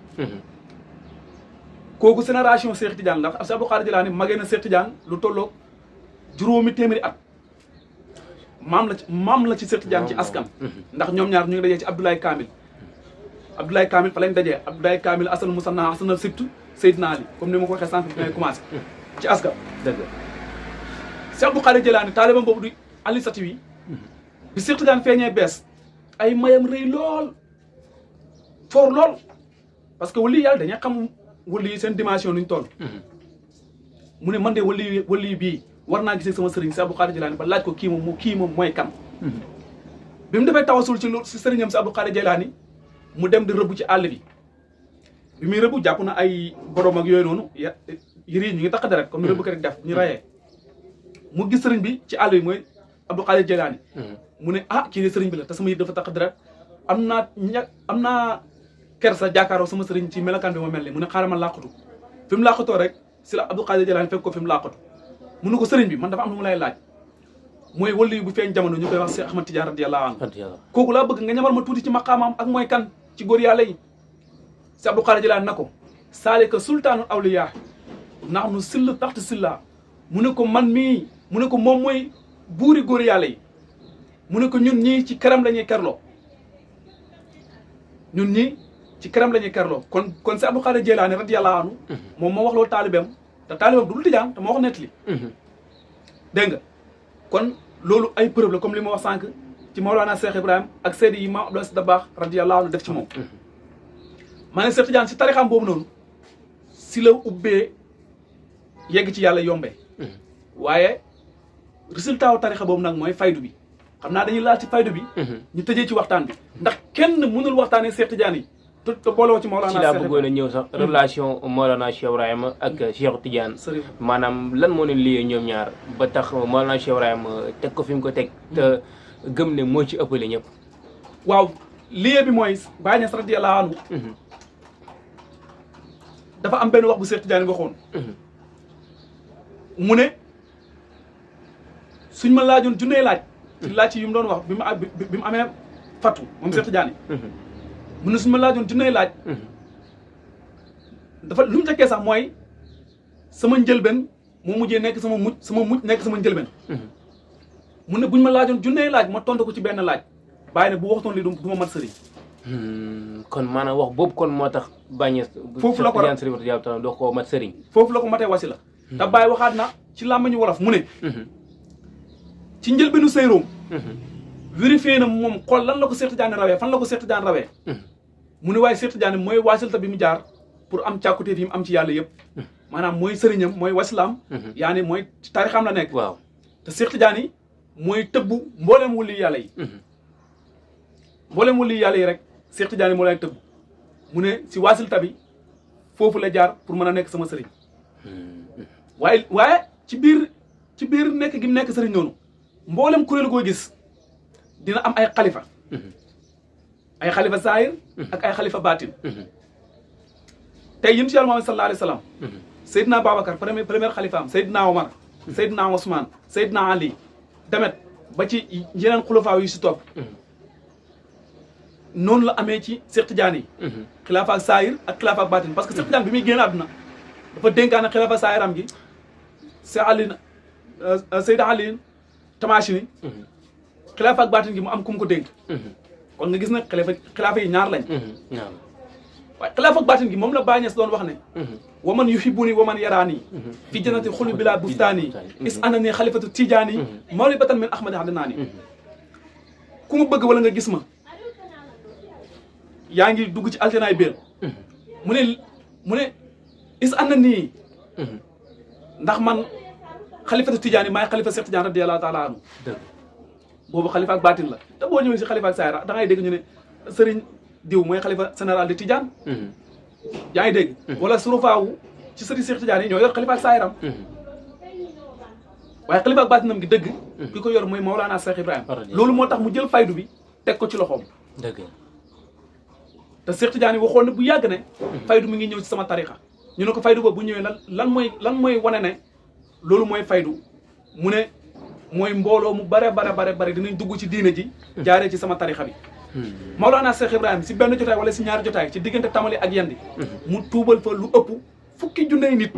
kooku génération Seex Tijaan ndax Seex Abdou Khadir Jilaani magee na Seex Tijaan lu tolloog juróomi téeméeri at maam la ci Seex Tijaan ci askan ndax ñoom ñaar ñu ngi dajee ci Abdoulaye Kamil fa lañ dajee Abdoulaye Kamil asal musanna asanal sibtu Seydina Ali comme ni ma ko waxee sànq bi may commencé ci askan dëgg Seex Abdou Khadir Jilaani taalibam boobu du Aliou Satwi bi Seex Tijaan feeñee bees ay mayam rëy lool fort lool parce que wali yàlla dañuy xam wali yi seen dimension nuñ toll mu ne man de wali bii war naa gisee sama sëriñ Seex Abdou Khadir Jilaani ba laaj ko kii moom mooy kan bi mu defee tawasul ci sëriñam Seex Abdou Khadir Jilaani mu dem di rëbb ci àll bi muy rëbb jàpp na ay borom ak yooyu noonu yëri yi ñu ngi takk deret comme ni rëbb ko rek def ñu rayee mu gis sëriñ bi ci àll bi mooy Abdou Khadir Jilaani mu ne kii de sëriñ bi la te sama yëf dafa takk deret am naa kersa jàkkaaroo sama sëriñ ci melokaan bi ma mel ni mu ne xaaral ma làqatu fi mu làqatoo rek si la Abdou Khadir Jilaani fekk ko fi mu làqatu mu ne ko sëriñ bi man dafa am lu mu lay laaj mooy wali bu feeñ jamono ñu koy wax si Ahmad Tidiane radiyallahu anhu kooku laa bëgg nga ñamal ma tuuti ci maqaamaam ak mooy kan ci góor yàlla yi si Abdou Khadir Jilaani na ko saalika sultaanul awliyaa ndax nu sill taxti silla mu ne ko man mii mu ne ko moom mooy buuri góor yàlla yi mu ne ko ñun ñii ci këram la ñuy kerloo kon si Abdou Khadir Jilaani radiyallahu anhu moom moo wax loolu taalibeem te taalibeem du tijaan te moo wax nettali dégg nga kon loolu ay preuve la comme li ma wax sànq ci Mawlana Cheikh Ibrahim ak Seydi yi Maam Abdou Aziz Dabakh radiyallahu anhu def ci moom maa ne Seex Tijaan si tarixam boobu noonu si la ubbee yegg ci yàlla yombee waaye résultat wu tarixa boobu nag mooy faydu bi xam naa dañuy laal ci faydu bi ñu tëjee ci waxtaan bi ndax kenn mënul waxtaanee Seex Tijaan yi te boolewoo ci Mawlana ci laa bëggoon a ñëw sax relation Mawlana Cheikh Ibrahima ak Cheikh Tidiane maanaam lan moo leen liyee ñoom ñaar ba tax Mawlana Cheikh Ibrahima teg ko fi mu ko teg te gëm ne moo ci ëppale ñëpp waaw liyee bi mooy Baay Ñas radiyallahu anhu dafa am benn wax bu Seex Tijaan waxoon mu ne suñ ma laajoon junnee laaj ci laaj yi mu doon wax bi mu amee fattu moom Seex Tijaan mu ne suñu ma laajoon junnee laaj dafa lu mu tekkee sax mooy sama njëlbeen moo mujjee nekk sama mujj nekk sama njëlbeen mu ne buñ ma laajoon junnee laaj ma tontu ko ci benn laaj bàyyi ne bu waxtoon li du ma mat sëriñ kon maanaam wax boobu kon moo tax bàññees foofu la ko doo ko mat sëriñ foofu la ko matee wasila te bàyyi waxaat na ci làmmiñu wolof mu ne ci njëlbeenu sëyroom vérifié na moom xool lan la ko Seex Tijaan rawee fan la ko Seex Tijaan rawee mu ne waaye Seex Tijaan mooy wasilta bi mu jaar pour am càkkutéef yi mu am ci yàlla yëpp maanaam mooy sëriñam mooy wasilaam yaani mooy ci tarixam la nekk waaw te Seex Tijaan yi mooy tëbbu mbooleem wuli yàlla yi mbooleem wuli yàlla yi rek Seex Tijaan yi moo leen tëbbu mu ne si wasilta bi foofu la jaar pour mën a nekk sama sëriñ waaye ci biir nekk gi mu nekk sëriñ noonu mboolem kuréel goo gis dina am ay xalifa saahir ak ay xalifa baatin tey yéen ci yàlla Muhammad sallallahu alayhi wa sallam Seydina Babacar premier xalifaam Seydina Omar Seydina Ousmane Seydina Ali demet ba ci yeneen xulafaa yu si topp noonu la amee ci Seex Tijaan yi xilaafa ak saahir ak xilaafa ak baatin parce que Seex Tijaan bi muy génn àdduna dafa dénkaane xilaafa saahiram gi Seyda Ali Tamashini xilaafa ak baatin gi mu am ku mu ko dénk kon nga gis nag xilaafa yi ñaar lañ waaye xilaafa ak baatin gi moom la Baay Ñas doon wax ne waman yuhibbuni waman yaraani fi jannati xulli bila bustaani is anani xalifatu tijaani mawlibatan min ahmadi hadnaani ku ma bëgg wala nga gis ma yaa ngi dugg ci altinaay béel mu ne is anani ndax man xalifatu tijaani maay xalifa Seex Tijaan radiyallahu taala anhu boobu xalifa ak baatin la te boo ñëwee si xalifa ak saayira da ngay dégg ñu ne sëriñ diw mooy xalifa général de Tidiane yaa ngi dégg wala surufaawu ci sëriñ Cheikh Tidiane yi ñoo yor xalifa ak saayiram waaye xalifa ak baatinam gi dëgg ki ko yor mooy Mawlana Cheikh Ibrahima loolu moo tax mu jël faydu bi teg ko ci loxoom dëgg te Cheikh Tidiane waxoon na bu yàgg ne faydu mi ngi ñëw ci sama tarixa ñu ne ko faydu boobu bu ñëwee lan mooy wane ne loolu mooy faydu mu ne mooy mbooloo mu bare dinañ dugg ci diine ji jaaree ci sama tarixa bi Mawlana Cheikh Ibrahima si benn jotaay wala si ñaari jotaay ci diggante tamali ak yendi mu tuubal fa lu ëpp fukki junney nit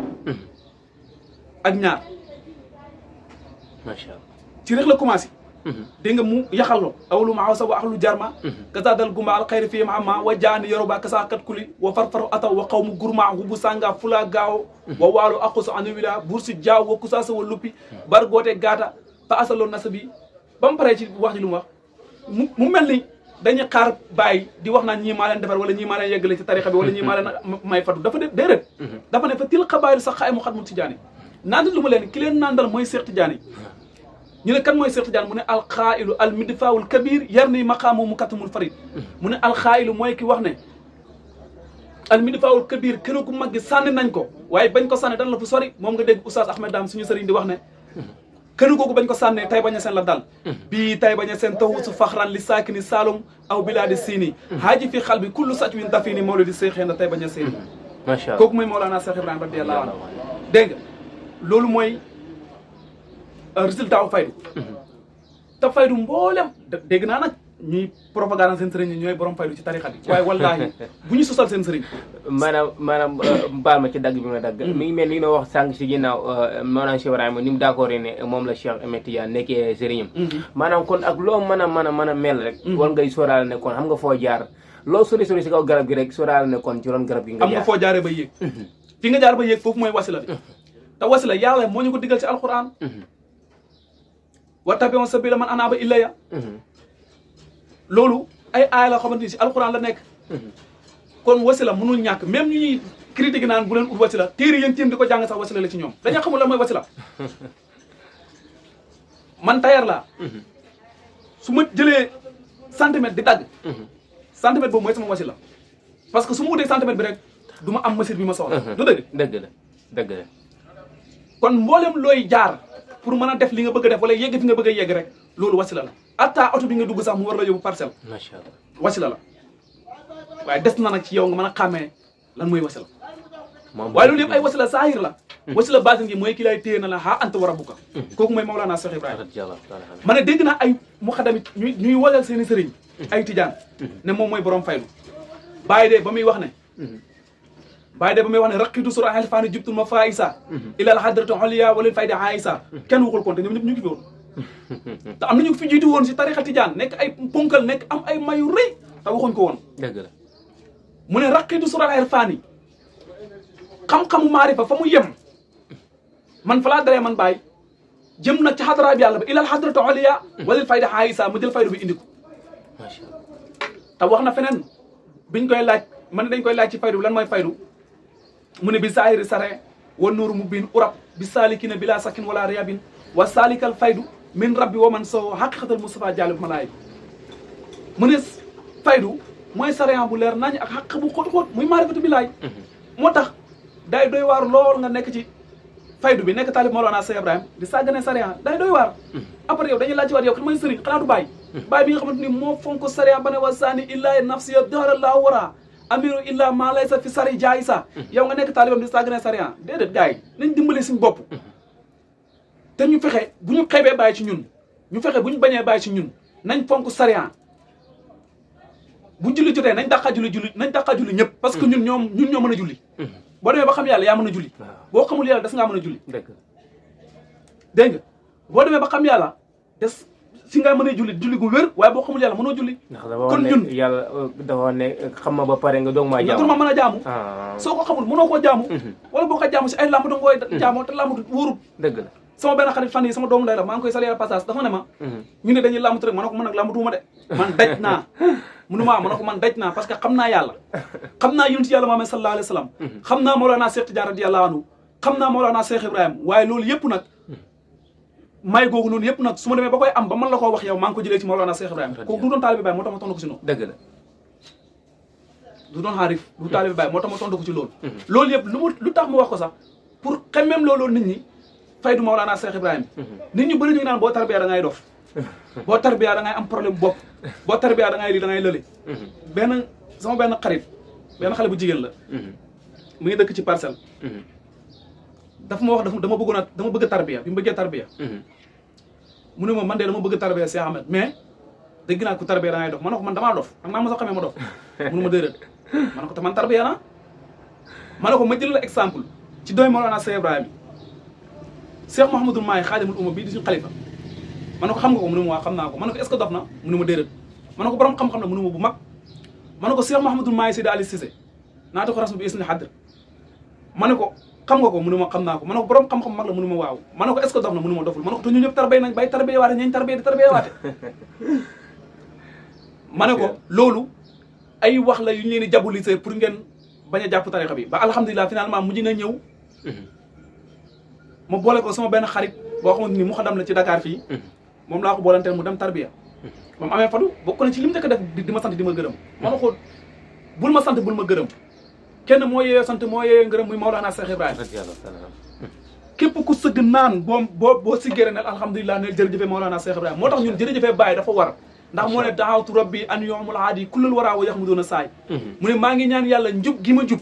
ak ñaar macha allah ci rek la commencé dégg nga mu yaxallo awlu ma awsa wa ahlu jarma kasadal gumba al xayri fii ma wa jaani yoruba kasakat kuli wa farfaru ataw wa qawmu gurma hubu sanga fula gaaw wa waalu aqusu anu wila bursi jaaw wa kusasa wa luppi bar goote gaata fa asaloon nasabi ba mu paree ci wax ji lu mu wax mu mel ni dañuy xaar bàyyi di wax naan ñii maa leen defar wala ñii maa leen yeggale ci tarixa bi wala ñii maa leen may fatu dafa déedéet dafa ne fa til xabaayil sax xaay mu xat mu Tijaani naan lu ma leen ki leen naan dal mooy Cheikh Tidiane ñu ne kan mooy Cheikh Tidiane mu ne alxaa'ilu al midfaawul kabir yar ni maqaamu mu katamul farid mu ne alxaa'ilu mooy ki wax ne al midfaawul kabir kër gu mag gi sànni nañ ko waaye bañ ko sànni dan la fu sori moom nga dégg Oustaz Ahmed Dame suñu sëriñ di wax ne kër googu bañ ko sànnee tay bañ a seen la dal bii tay bañ a seen tawusu faxran li saakini saalum aw bilaadi siini haaji fi xal bi kullu saj win dafini mawlidi seexee na tay bañ a seeni macha allah kooku mooy Mawlana Cheikh Ibrahima radiyallahu anhu dégg nga loolu mooy résultat wu faydu te faydu mboolem dégg naa nag ñuy propagande seen sëriñ ñooy borom faydu ci tarixa bi waaye wallaahi bu ñu sosal seen sëriñ maanaam baal ma ci dagg bi nga dagg mi ngi mel ni noo wax sànq si ginnaaw Mawlana Cheikh Ibrahima ni mu d'accord ne moom la Cheikh Ahmed Tidiane nekkee sëriñam maanaam kon ak loo mën a mel rek war ngay sóoraale ne kon xam nga foo jaar loo sori si kaw garab gi rek sóoraale ne kon ci ron garab gi nga jaar am nga foo jaaree ba yéeg fi nga jaar ba yéeg foofu mooy wasila bi te wasila yàlla moo ñu ko digal ci alquran wattabi'u sabila man anaaba ilayya loolu ay aaya la xamante ni si alquran la nekk kon wasila mënul ñàkk même ñu ñuy critique naan bu leen ut wasila téere yéen tiim di ko jàng sax wasila la ci ñoom dañoo xamul lan mooy wasila man tailleur laa su ma jëlee centimètre di dagg centimètre boobu mooy sama wasila parce que su ma wutee centimètre bi rek du ma am machine bi ma soxla du dëgg dëgg la kon mboolem looy jaar pour mën a def li nga bëgg a def wala yegg fi nga bëgg a yegg rek loolu wasila la atta oto bi nga dugg sax mu war la yóbbu parcelle macha allah wasila la waaye des na nag ci yow nga mën a xàmmee lan mooy wasila waaye loolu yëpp ay wasila saahir la wasila baatin gi mooy ki lay téye na la haa anta wa rabbuka kooku mooy Mawlana Cheikh Ibrahima ma ne dégg naa ay muxadamit ñuy wajal seen i sëriñ ay tijaan ne moom mooy borom faydu bàyyi de ba muy wax ne raqitu sura alfaani jubtul ma faisa ilal hadratu oliya walil fayda aisa kenn waxul kon te ñoom ñëpp ñu ngi fi woon te am na ñu fi jiitu woon si tarixa tijaan nekk ay ponkal nekk am ay mayu rëy te waxuñ ko woon dëgg la mu ne raqitu sura alfaani xam-xamu maarifa fa mu yem man fa laa daree man bàyyi jëm nag ci xadara bi yàlla ba ilal hadratu oliya walil fayda aisa mu jël faydu bi indi ko macha allah te wax na feneen biñ koy laaj man dañ koy laaj ci faydu lan mooy faydu mu ne bi zahiri sare wa nuuru mubin urab bi salikina bila sakin wala riyabin wa salikal faydu min rabbi wa man soo haqiqatal Mustafa jaalib malaay mu ne faydu mooy sariya bu leer nañ ak xaq bu xóot-xóot muy maarifatu billaay moo tax day doy waar lool nga nekk ci faydu bi nekk taalib Mawlana Cheikh Ibrahima di sàggane sariya day doy waar après yow dañuy laaj ci waat yow kan mooy sëriñ xanaa du bàyyi bàyyi bi nga xamante ni moo fonk sariya ba ne wa saani illahi nafsiya dooralaa wara amiru illa maa laysa fi sari jaay sa yow nga nekk taalibam di sàggane sariya déedéet gars yi nañ dimbale suñ bopp te ñu fexe bu ñu xeebee bàyyi ci ñun ñu fexe bu ñu bañee bàyyi ci ñun nañ fonk sariya bu julli jotee nañ dàqa julli ñëpp parce que ñun ñoo mën a julli boo demee ba xam yàlla yaa mën a julli boo xamul yàlla des ngaa mën a julli dégg nga boo demee ba xam yàlla des si nga mën a julli gu wér waaye boo xamul yàlla mënoo julli kon ñun yàlla dafa ne xam ma ba pare nga doog maa jaamu ma mën a jaamu soo ko xamul mënoo koo jaamu wala boo ko jaamu si ay làmb da nga koy jaamoo te làmb wóorut dëgg la sama benn xarit fan yi sama doomu ndey la maa ngi koy saluer passage dafa ne ma ñu ne dañuy làmbatu rek ma ne ko man nag làmbatuuma de man daj naa mënuma ma ne ko man daj naa parce que xam naa yàlla xam naa yonent yàlla Muhammad sallallahu alayhi wa sallam xam naa Mawlana Cheikh Tidiane radiyallahu anhu xam naa Mawlana Cheikh Ibrahima waaye loolu yëpp nag may googu noonu yëpp nag su ma demee ba koy am ba mën la koo wax yow maa ngi ko jëlee ci Mawlana Cheikh Ibrahima kooku du doon taalibe Baye moo tax ma tontu ko si noonu dëgg la du doon xaarif du taalibe Baye moo tax ma tontu ko ci loolu loolu yëpp lu tax mu wax ko sax pour xemmeem loolu nit ñi faydu Mawlana Cheikh Ibrahima nit ñu bëri ñu ngi naan boo tarbiya da ngay dof boo tarbiya da ngay am problème bopp boo tarbiya da ngay lii da ngay lële benn sama benn xarit benn xale bu jigéen la mu ngi dëkk ci parcelle dafa ma wax dama bëgg tarbiya bi mu bëggee tarbiya mu ne ma man de dama bëgg tarbiya Cheikh Ahmed mais dégg naa ko tarbiya da ngay dof ma ne ko man damaa dof ak maa ma soo xamee ma dof mu ne ma déedéet ma ne ko te man tarbiya na ma ne ko ma jël la exemple ci dooy Mawlana Cheikh Ibrahima Cheikh Mouhamadul Mahi xaadimul umma bii di suñu xalifa ma ne ko xam nga ko mu ne ma waa xam naa ko ma ne ko est-ce que dof na mu ne ma déedéet ma ne ko borom xam-xam na mu ne ma bu mag ma ne ko Cheikh Mouhamadul Mahi Seydi Ali Cissé naata ko rasmu bi isni xadr ma ne ko xam nga ko mu ne ma xam naa ko ma ne ko borom xam-xam mag la mu ne ma waaw ma ne ko est-ce que dof na mu ne ma doful ma ne ko te ñu ñëpp tarbiyee nañ bay tarbiyee waate ñañ tarbiyee di tarbiyee waate ma ne ko loolu ay wax la yu ñu leen di diaboliser pour ngeen bañ a jàpp tarixa bi ba alhamdulilah finalement mujj na ñëw ma boole ko sama benn xarit boo xamante ni mu xadam la ci Dakar fii moom laa ko boolanteel mu dem tarbiya moom amee fadu bokk na ci li mu njëkk a def di ma sant di ma gërëm ma ne ko bul ma sant bul ma gërëm kenn moo yeeyoo sant moo yeeyoo ngërëm muy Mawlana Cheikh Ibrahima képp ku sëgg naan boo siggéere ne alhamdulilah ne jërëjëfee Mawlana Cheikh Ibrahima moo tax ñun jërëjëfee Baye dafa war ndax moo ne daawatu rabbi an yomul aadi kullal waraa wa yaxmudoona saay mu ne maa ngi ñaan yàlla njub gi ma jub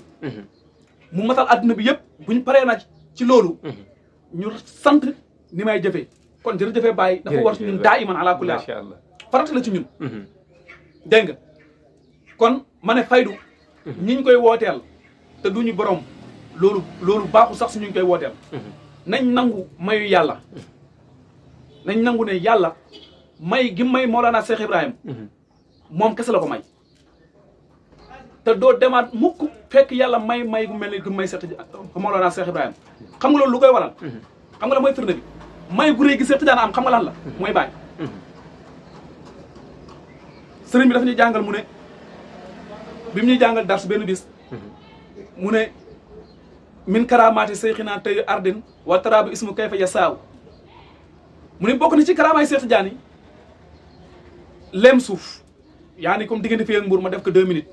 mu matal adduna bi yëpp buñ paree nag ci loolu ñu sant ni may jëfee kon jërëjëfee Baye dafa war ci ñun daa iman ala kulli haal farata la ci ñun dégg nga kon ma ne faydu ñi ñu koy wooteel te duñu borom loolu baaxul sax su ñu koy wooteel nañ nangu mayu yàlla nañ nangu ne yàlla may gi may Mawlana Cheikh Ibrahima moom kese la ko may te doo demaat mukk fekk yàlla may gu mel ni gu may Mawlana Cheikh Ibrahima xam nga loolu lu koy waral xam nga la mooy firnde bi may gu réy gi Cheikh Tidiane am xam nga lan la mooy Baye sëriñ bi dafa ñuy jàngal mu ne bi mu ñuy jàngal dars benn bis mu ne min karamaati seyxinaa tey ardin wa tarabu ismu kayfa yasaaw mu ne bokk na ci karamaay Cheikh Tidiane yi leem suuf yaa ni comme diggante fii ak Mbour ma def ko 2 minutes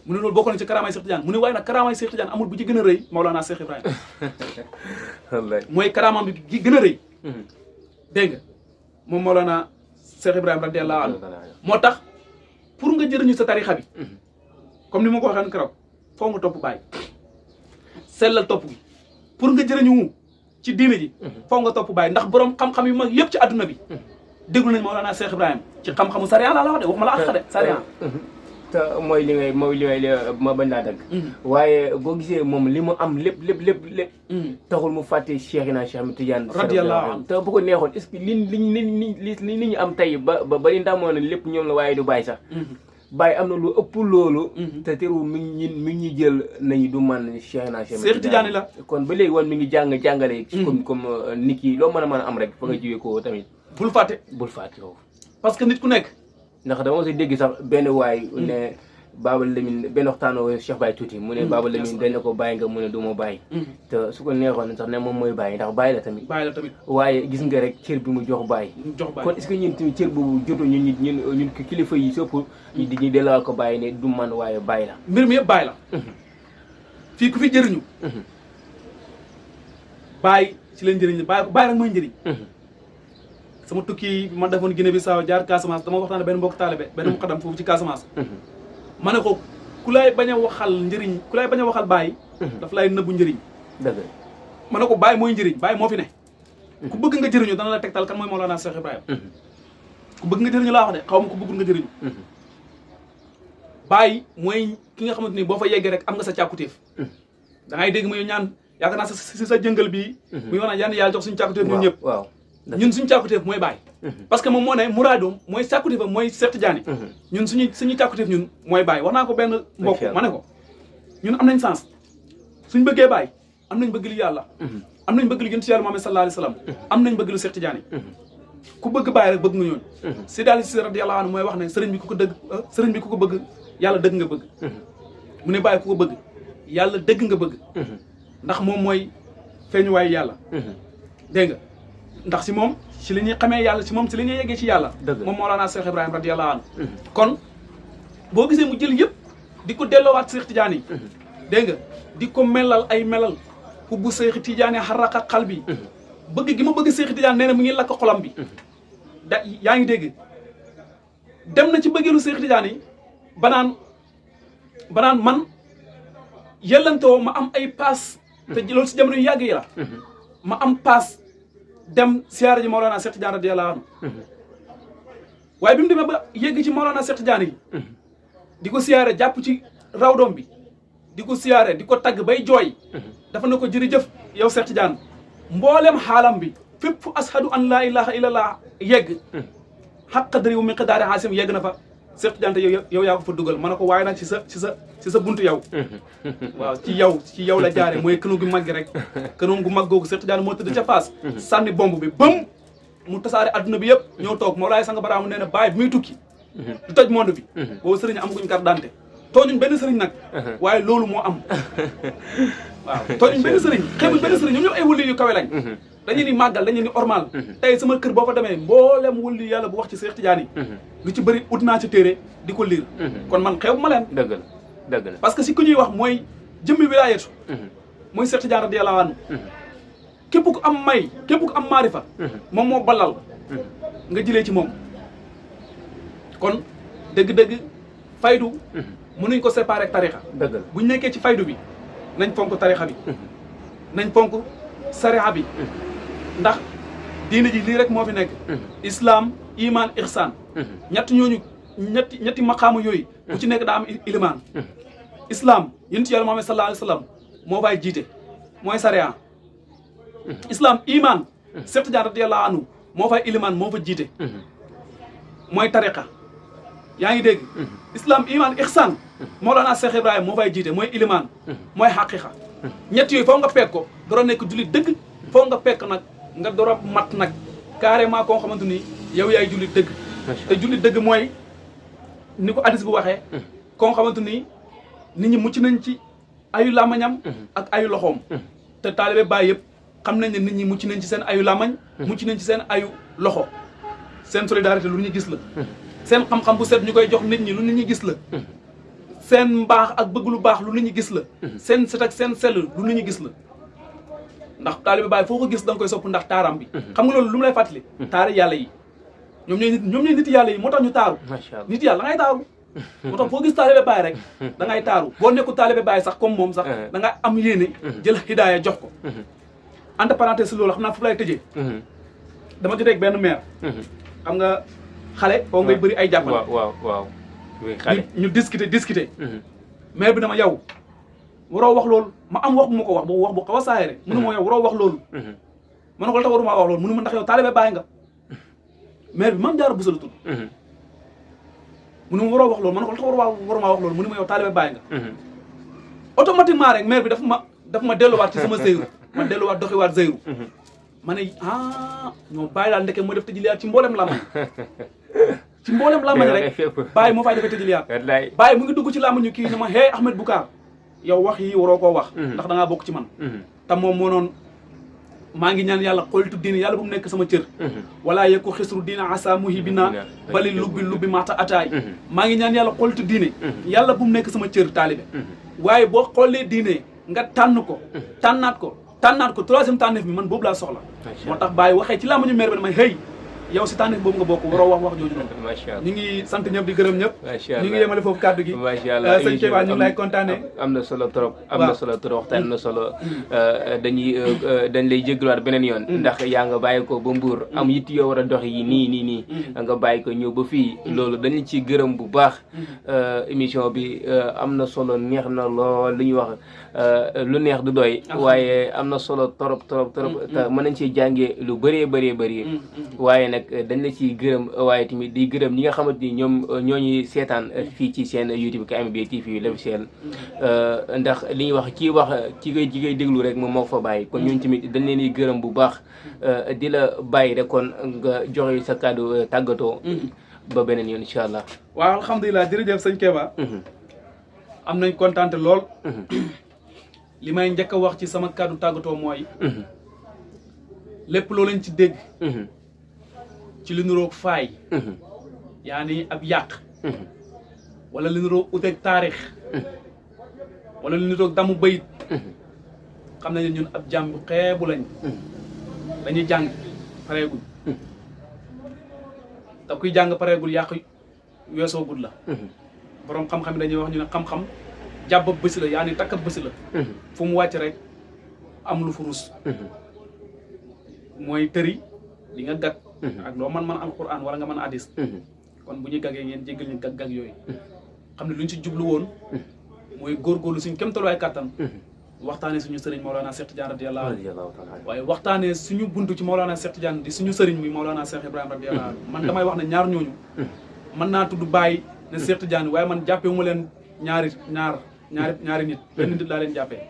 mu ne loolu bokk na ci karamaay Cheikh Tidiane mu ne waaye nag karamaay Cheikh Tidiane amul bu ci gën a rëy Mawlana Cheikh Ibrahima wallaay mooy karamaam bi gi gën a rëy dégg nga moom Mawlana Cheikh Ibrahima radiyallahu anhu moo tax pour nga jëriñu sa tarixa bi comme ni ma ko waxee keroog foo nga topp Baye sellal topp gi pour nga jëriñu ci diine ji foo nga topp Baye ndax borom xam-xam yu mag yëpp ci adduna bi déglu nañ Mawlana Cheikh Ibrahima ci xam-xamu sariya laa la wax de waxuma la ak de sariya te mooy li ngay ma bañ laa dagg waaye boo gisee moom li mu am lépp taxul mu fàtte Cheikhina Cheikh Ahmed Tidiane radiyallahu anhu te bu ko neexoon est-ce que li ñu am tey ba li ndamoo na lépp ñoom la waaye du Baye sax Baye am na lu ëpp loolu te teru mi ngi jël nañu du man Cheikhina Cheikh Tidiane la kon ba léegi woon mi ngi jàngale comme nit ki loo mën a am rek fa nga jógee ko tamit bul fàtte yow parce que nit ku nekk ndax dama si dégg sax benn waay ne Baba Lamine benn waxtaanoo Cheikh Baye tuuti mu ne Baba Lamine dañ ne ko bàyyi nga mu ne du ma bàyyi te su ko neexoon sax ne moom mooy bàyyi ndax bàyyi la tamit waaye gis nga rek cër bi mu jox bàyyi kon est-ce que ñun tamit cër boobu jotu ñun kilifa yi sëpp ñu di ñu delloo ko bàyyi ne du man waaye bàyyi la mbir mi yëpp bàyyi la fii ku fi jëriñu bàyyi ci leen njëriñ bàyyi rek mooy njëriñ sama tukki ma defoon Guinée Bissau jaar Casamance dama waxtaan benn mbokk taalibe benn muqaddam foofu ci Casamance ma ne ko ku lay bañ a waxal njëriñ ku lay bañ a waxal Baye daf lay nëbbu njëriñ dëgg ma ne ko Baye mooy njëriñ Baye moo fi ne ku bëgg nga jëriñu dana la tegtal kan mooy Mawlana Cheikh Ibrahima ku bëgg nga jëriñu laa wax de xaw ma ku bëggul nga jëriñu Baye mooy ki nga xamante ni boo fa yeggee rek am nga sa càkkutéef da ngay dégg muy ñaan yaakaar naa si sa jëngal bii muy wax naan yàlla jox suñu càkkutéef ñun ñëpp ñun suñu càkkutéef mooy Baye parce que moom moo ne muraadoom mooy càkkutéefam mooy Cheikh Tidiane ñun suñu càkkutéef ñun mooy Baye wax naa ko benn mbokk ma ne ko ñun am nañ sens suñ bëggee Baye am nañ bëgg li yàlla am nañ bëgg li yonent yàlla Muhammad sallallahu alayhi wasallam am nañ bëgg lu Cheikh Tidiane ku bëgg Baye rek bëgg nga ñooñu si daal si radiyallahu anhu mooy wax ne sëriñ bi ku ko bëgg yàlla dëgg nga bëgg mu ne Baye ku ko bëgg yàlla dëgg nga bëgg ndax moom mooy feeñuwaayu yàlla dégg nga ndax si moom si li ñuy xamee yàlla si moom si li ñuy yeggee ci yàlla moom Mawlana Cheikh Ibrahima radiyallahu anhu kon boo gisee mu jël yëpp di ko delloowaat Cheikh Tidiane yi dégg nga di ko melal ay melal ku bu Cheikh Tidiane xaraqa xal bi bëgg gi ma bëgg Cheikh Tidiane nee na mu ngi lakk xolam bi yaa ngi dégg dem na ci bëggeelu Cheikh Tidiane yi banaan man yellantewoo ma am ay paas te loolu si jamono yu yàgg yi la ma am paas dem siyaara ji Mawlana Cheikh Tidiane radiyallahu anhu waaye bi mu demee ba yegg ci Mawlana Cheikh Tidiane yi di ko siyaare jàpp ci rawdoom bi di ko siyaare di ko tagg bay jooy dafa na ko jërëjëf yow Cheikh Tidiane mboolem xaalam bi fépp fu ashadu an laa ilaha illallah yegg xaq qadri wa miqdaari xaasim yegg na fa Cheikh Tidiane te yow yaa ko fa dugal ma ne ko waaye nag ci sa buntu yow waaw ci yow la jaare mooy kënu gu mag gi rek kënoom gu mag googu Cheikh Tidiane moo tëdd ca Faas sànni bomb bi bëm mu tasaare adduna bi yëpp ñëw toog Mawlaay Sang Baraamu nee na bàyyi bi muy tukki du toj monde bi boobu sëriñ amaguñ carte d'identité tooñuñ benn sëriñ nag waaye loolu moo am waaw tooñuñ benn sëriñ xeebuñ benn sëriñ ñoom ñëpp ay wëli yu kawe lañ dañu ni màggal dañu ni ormal tey sama kër boo fa demee mboolem wëli yàlla bu wax ci Cheikh Tidiane yi lu ci bëri ut naa ci téere di ko liir kon man xeebu ma leen dëgg la parce que si ku ñuy wax mooy jëmmi wilaayatu mooy Cheikh Tidiane radiyallahu anhu képp ku am may képp ku am maarifa moom moo balal nga jëlee ci moom kon dëgg-dëgg faydu mënuñ ko séparer ak tarixa buñ nekkee ci faydu bi nañ fonk tarixa bi nañ fonk sariha bi ndax diine ji lii rek moo fi nekk islam iman ihsan ñetti maqaama yooyu bu ci nekk daa am ilimaan islam yonent yàlla Muhammad sallallahu alayhi wa sallam moo fay jiite mooy sariya islam iman Cheikh Tidiane radiyallahu anhu moo fay ilimaan moo fa jiite mooy tariqa yaa ngi dégg islam iman ihsan Mawlana Cheikh Ibrahima moo fay jiite mooy ilimaan mooy xaqiqa ñett yooyu foo nga pekk ko doro nekk jullit dëgg foo nga pekk nag nga doro mat nag carrément koo xamante ni yow yaay jullit dëgg te jullit dëgg mooy ni ko hadis bu waxee koo xamante ni nit ñi mucc nañ ci ayu làmmañam ak ayu loxoom te taalibe Baay yëpp xam nañ ne nit ñi mucc nañ ci seen ayu làmmañ mucc nañ ci seen ayu loxo seen solidarité lu ñu gis la seen xam-xam bu set ñu koy jox nit ñi lu nit ñi gis la seen mbaax ak bëgg lu baax lu nit ñi gis la seen set ak seen sell lu nit ñi gis la ndax taalibe Baay foo ko gis da nga koy sopp ndax taaram bi xam nga loolu lu mu lay fàttali taari yàlla yi ñoom ñooy nit yàlla yi moo tax ñu taaru nit yàlla da ngay taaru moo tax foo gis taalibe Baay rek da ngay taaru boo nekkul taalibe Baay sax comme moom sax da nga am yéene jël hidaaya jox ko entre parenthèse loolu xam naa fu lay tëjee dama jotee ak benn maire xam nga xale foo ngay bëri ay jàppale waaw ñu discuter maire bi dama yow waroo wax loolu ma am wax bu ma ko wax bu wax bu xaw a saayere mënu ma yow waroo wax loolu ma ne ko la tax waruma wax loolu mënu ma ndax yow taalibe Baay nga maire bi Mame Diarra Bousso la tudd mënu ma waroo wax loolu ma ne ko la tax waruma wax loolu mënu ma yow taalibe Baay nga automatiquement rek maire bi daf ma delluwaat ci sama zeyru ma delluwaat doxiwaat zeyru ma ne ñoom Baay daal ndeke moo def tëjiliyaat ci mboolem làmmañ ci mboolem làmmañ rek Baay moo fay defee tëjiliyaat Baay mu ngi dugg ci làmmañu kii ne ma hey Ahmed Boucar yow wax yi waroo koo wax ndax da ngaa bokk ci man te moom moo noonu maa ngi ñaan yàlla xoltu diine yàlla bu mu nekk sama cër wala yekku xisru diina asa muhibina bali lubbi maata ataay maa ngi ñaan yàlla xoltu diine yàlla bu mu nekk sama cër taalibe waaye boo xoolee diine nga tànn ko tànnaat ko troisième tànneef bi man boobu laa soxla moo tax Baay waxee ci làmmañu maire bi damay xëy yow si tànneef boobu nga bokk waroo wax jooju noonu ñu ngi sant ñëpp di gërëm ñëpp ñu ngi yemale foofu kàddu gi macha allah sëñ Kéba ñu ngi lay kontaane am na solo trop waxtaan na solo dañ lay jégluwaat beneen yoon ndax yaa nga bàyyi ko ba Mbuur am yitt yoo war a dox yi nii nga bàyyi ko ñëw ba fii loolu dañu ci gërëm bu baax émission bi am na solo neex na lool li ñuy wax lu neex du doy waaye am na solo trop te mën nañ ci jàngee lu bëree waaye nag dañ la ciy gërëm waaye tamit di gërëm ñi nga xamante ni ñoom ñooñuy seetaan fii ci seen YouTube KMB TV l'officiel ndax li ñuy wax ci ngay déglu rek moom moo fa bàyyi kon ñun tamit dañ leen di gërëm bu baax di la bàyyi rek kon nga joxe sa kàddu tàggatoo ba beneen yoon incha allah. waaw alhamdulilah jërëjëf sëñ Kéba am nañ kontaan lool li may njëkk a wax ci sama kàddu tàggatoo mooy lépp loo leen ci dégg ci lu niroog faay yaani ab yàq wala lu niroog uteeg taarix wala lu niroog damu bayit xam nañ ne ñun ab jàmm bu xeebu lañ dañuy jàng pareegul te kuy jàng pareegul yàq weesoogul la borom xam-xam yi dañuy wax ñu ne xam-xam jàbbab bësi la yaa ni takkab bësi la fu mu wàcc rek am lu fu rus mooy tëri di nga gag ak loo man alquran wala nga mën hadis kon bu ñuy gaggee ngeen jéggal ñu gag yooyu xam ne lu ñu si jublu woon mooy góorgóorlu suñ kem tolluwaay kàttan waxtaanee suñu sëriñ Mawlana Cheikh Tidiane radiyallahu anhu waaye waxtaanee suñu buntu ci Mawlana Cheikh Tidiane di suñu sëriñ muy Mawlana Cheikh Ibrahima radiyallahu anhu man damay wax ne ñaar ñooñu mën naa tudd bàyyi ne Cheikh Tidiane waaye man jàppee wu ma leen ñaari nit benn nit laa leen jàppee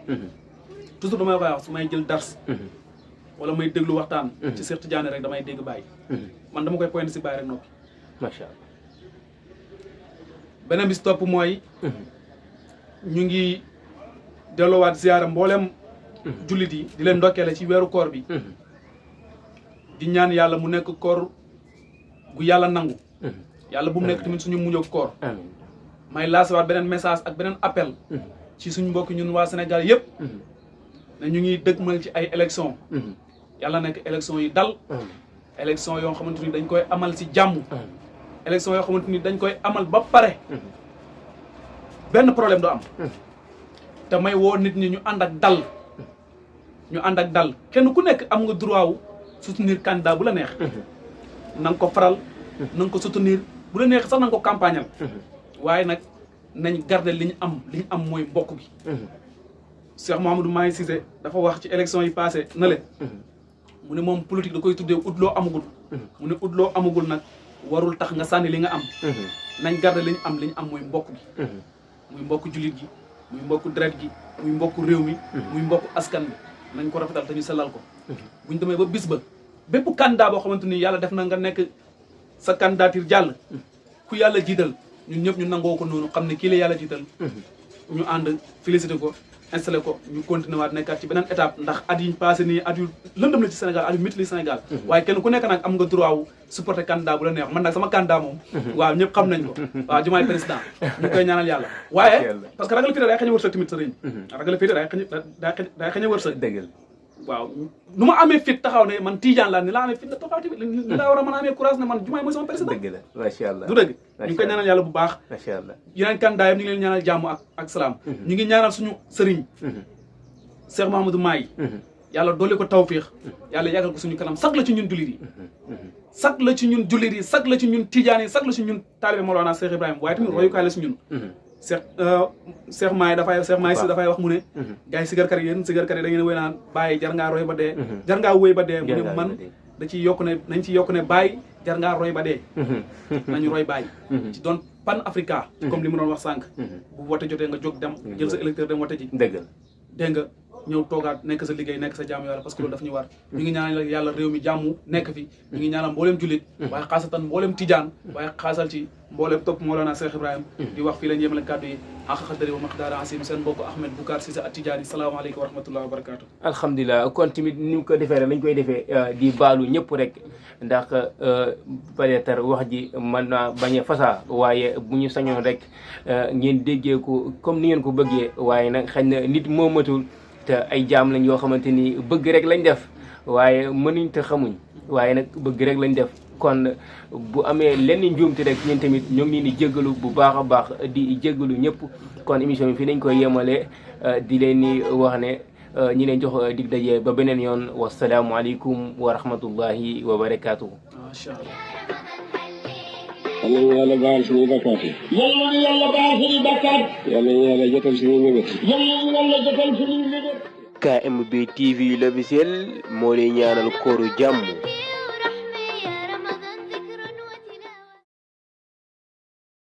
toujours damay wax su may jël dars wala may déglu waxtaan ci Cheikh Tidiane rek damay dégg bàyyi man dama koy pointé si bàyyi rek noppi macha allah beneen bis topp mooy ñu ngi delloowaat ziyaara mboolem jullit yi di leen ndokkeele ci weeru koor bi di ñaan yàlla mu nekk koor gu yàlla nangu yàlla bu mu nekk tamit suñu mujjog koor may laasewaat beneen message ak beneen appel ci suñu mbokk ñun waa Sénégal yëpp ne ñu ngi dëgmal ci ay élection yàlla nekk élection yi dal élection yoo xamante ni dañ koy amal ci jàmm élection yoo xamante ni dañ koy amal ba pare benn problème du am te may woo nit ñi ñu ànd ak dal kenn ku nekk am nga droit wu soutenir candidat bu la neex na nga ko faral na nga ko soutenir bu la neex sax na nga ko campagnal waaye nag nañ garder li ñu am mooy mbokk gi Cheikh Mouhamadou Mahi Cissé dafa wax ci élection yi passé na le mu ne moom politique da koy tuddee ut loo amagul mu ne ut loo amagul nag warul tax nga sànni li nga am nañ garder li ñu am mooy mbokk gi muy mbokk jullit gi muy mbokk deret gi muy mbokk réew mi muy mbokk askan bi nañ ko rafetal te ñu sellal ko buñ demee ba bis ba bépp candidat boo xamante ni yàlla def na nga nekk sa candidature jàll ku yàlla jiital ñun ñëpp ñu nangoo ko noonu xam ne kii la yàlla jiital ñu ànd félicité ko installé ko ñu continué waat nekkaat ci beneen étape ndax at yiñ passé nii at yu lëndëm la ci Sénégal at yu métti la Sénégal waaye kenn ku nekk nag am nga droit wu supporter candidat bu la neex man nag sama candidat moom waaw ñëpp xam nañ ko waaw jumaay président ñu koy ñaanal yàlla waaye parce que ragal féete day xañ a wërsëg tamit sëriñ ragal féete day xañ a wërsëg dëgg waaw nu ma amee fit taxaw ne man Tidiane laa ni laa amee fit na taxaw tamit ni laa war a mën a amee courage ne man jumaay mooy sama président dëgg la macha allah du dëgg ñu ngi koy ñaanal yàlla bu baax macha allah yeneen candidat yëpp ñu ngi leen ñaanal jàmm ak salaam ñu ngi ñaanal suñu sëriñ Cheikh Mouhamadou Mahi yàlla dolli ko tawfiix yàlla yàggal ko suñu kanam sag la ci ñun jullit yi sag la ci ñun jullit yi sag la ci ñun Tidiane yi sag la ci ñun taalibe Mawlana Cheikh Ibrahima waaye tamit royukaay la ci ñun Cheikh Mahi si dafay wax mu ne gars yi sigarkat yi yéen sigarkat yi da ngeen wéy naan bàyyi jar ngaa roy ba dee jar ngaa wéy ba dee mu ne man da ciy yokk ne nañ ci yokk ne bàyyi jar ngaa roy ba dee nañu roy bàyyi ci doon pan Africa comme li mu doon wax sànq bu wote jotee nga jóg dem jël sa électeur dem wote ji dégg nga ñëw toogaat nekk sa liggéey nekk sa jaamu yàlla parce que loolu daf ñu war ñu ngi ñaanal yàlla réew mi jàmm nekk fi ñu ngi ñaanal mbooleem jullit waaye xaasatan mbooleem tijaan waaye xaasal ci mbooleem topp Mawlana Cheikh Ibrahima di wax fii lañ yemale kàddu yi àq xadari wa maqdaara asim seen mbokk Ahmed Boucar Cissé at Tidiane salaamaaleykum wa rahmatullahi wa barakatu alhamdulilah kon tamit ni ñu ko defee rek lañ koy defee di baalu ñëpp rek ndax peut-être wax ji mën naa bañ a fasaa waaye bu ñu sañoon rek ngeen déggee ko comme ni ngeen ko bëggee waaye nag xëy na nit moo matul te ay jaam lañ yoo xamante ni bëgg rek lañ def waaye mënuñ te xamuñ waaye nag bëgg rek lañ def kon bu amee lenn njuumte rek ñun tamit ñoo ngi leen di jéggalu bu baax a baax di jéggalu ñëpp kon émission bi fii dañ koy yemale di leen ni wax ne ñi leen jox dig daje ba beneen yoon wasalaamualeykum wa rahmatullahi wa barakaatuhu. macha allah. yal nañu yàlla baal suñuy bakkaat yi. yal nañu yàlla baal suñuy bakkaat. yal nañu yàlla jotal suñuy mébét. yal nañu yàlla jotal suñuy mébét. KMB TV l'officiel moo lay ñaanal kooru jàmm.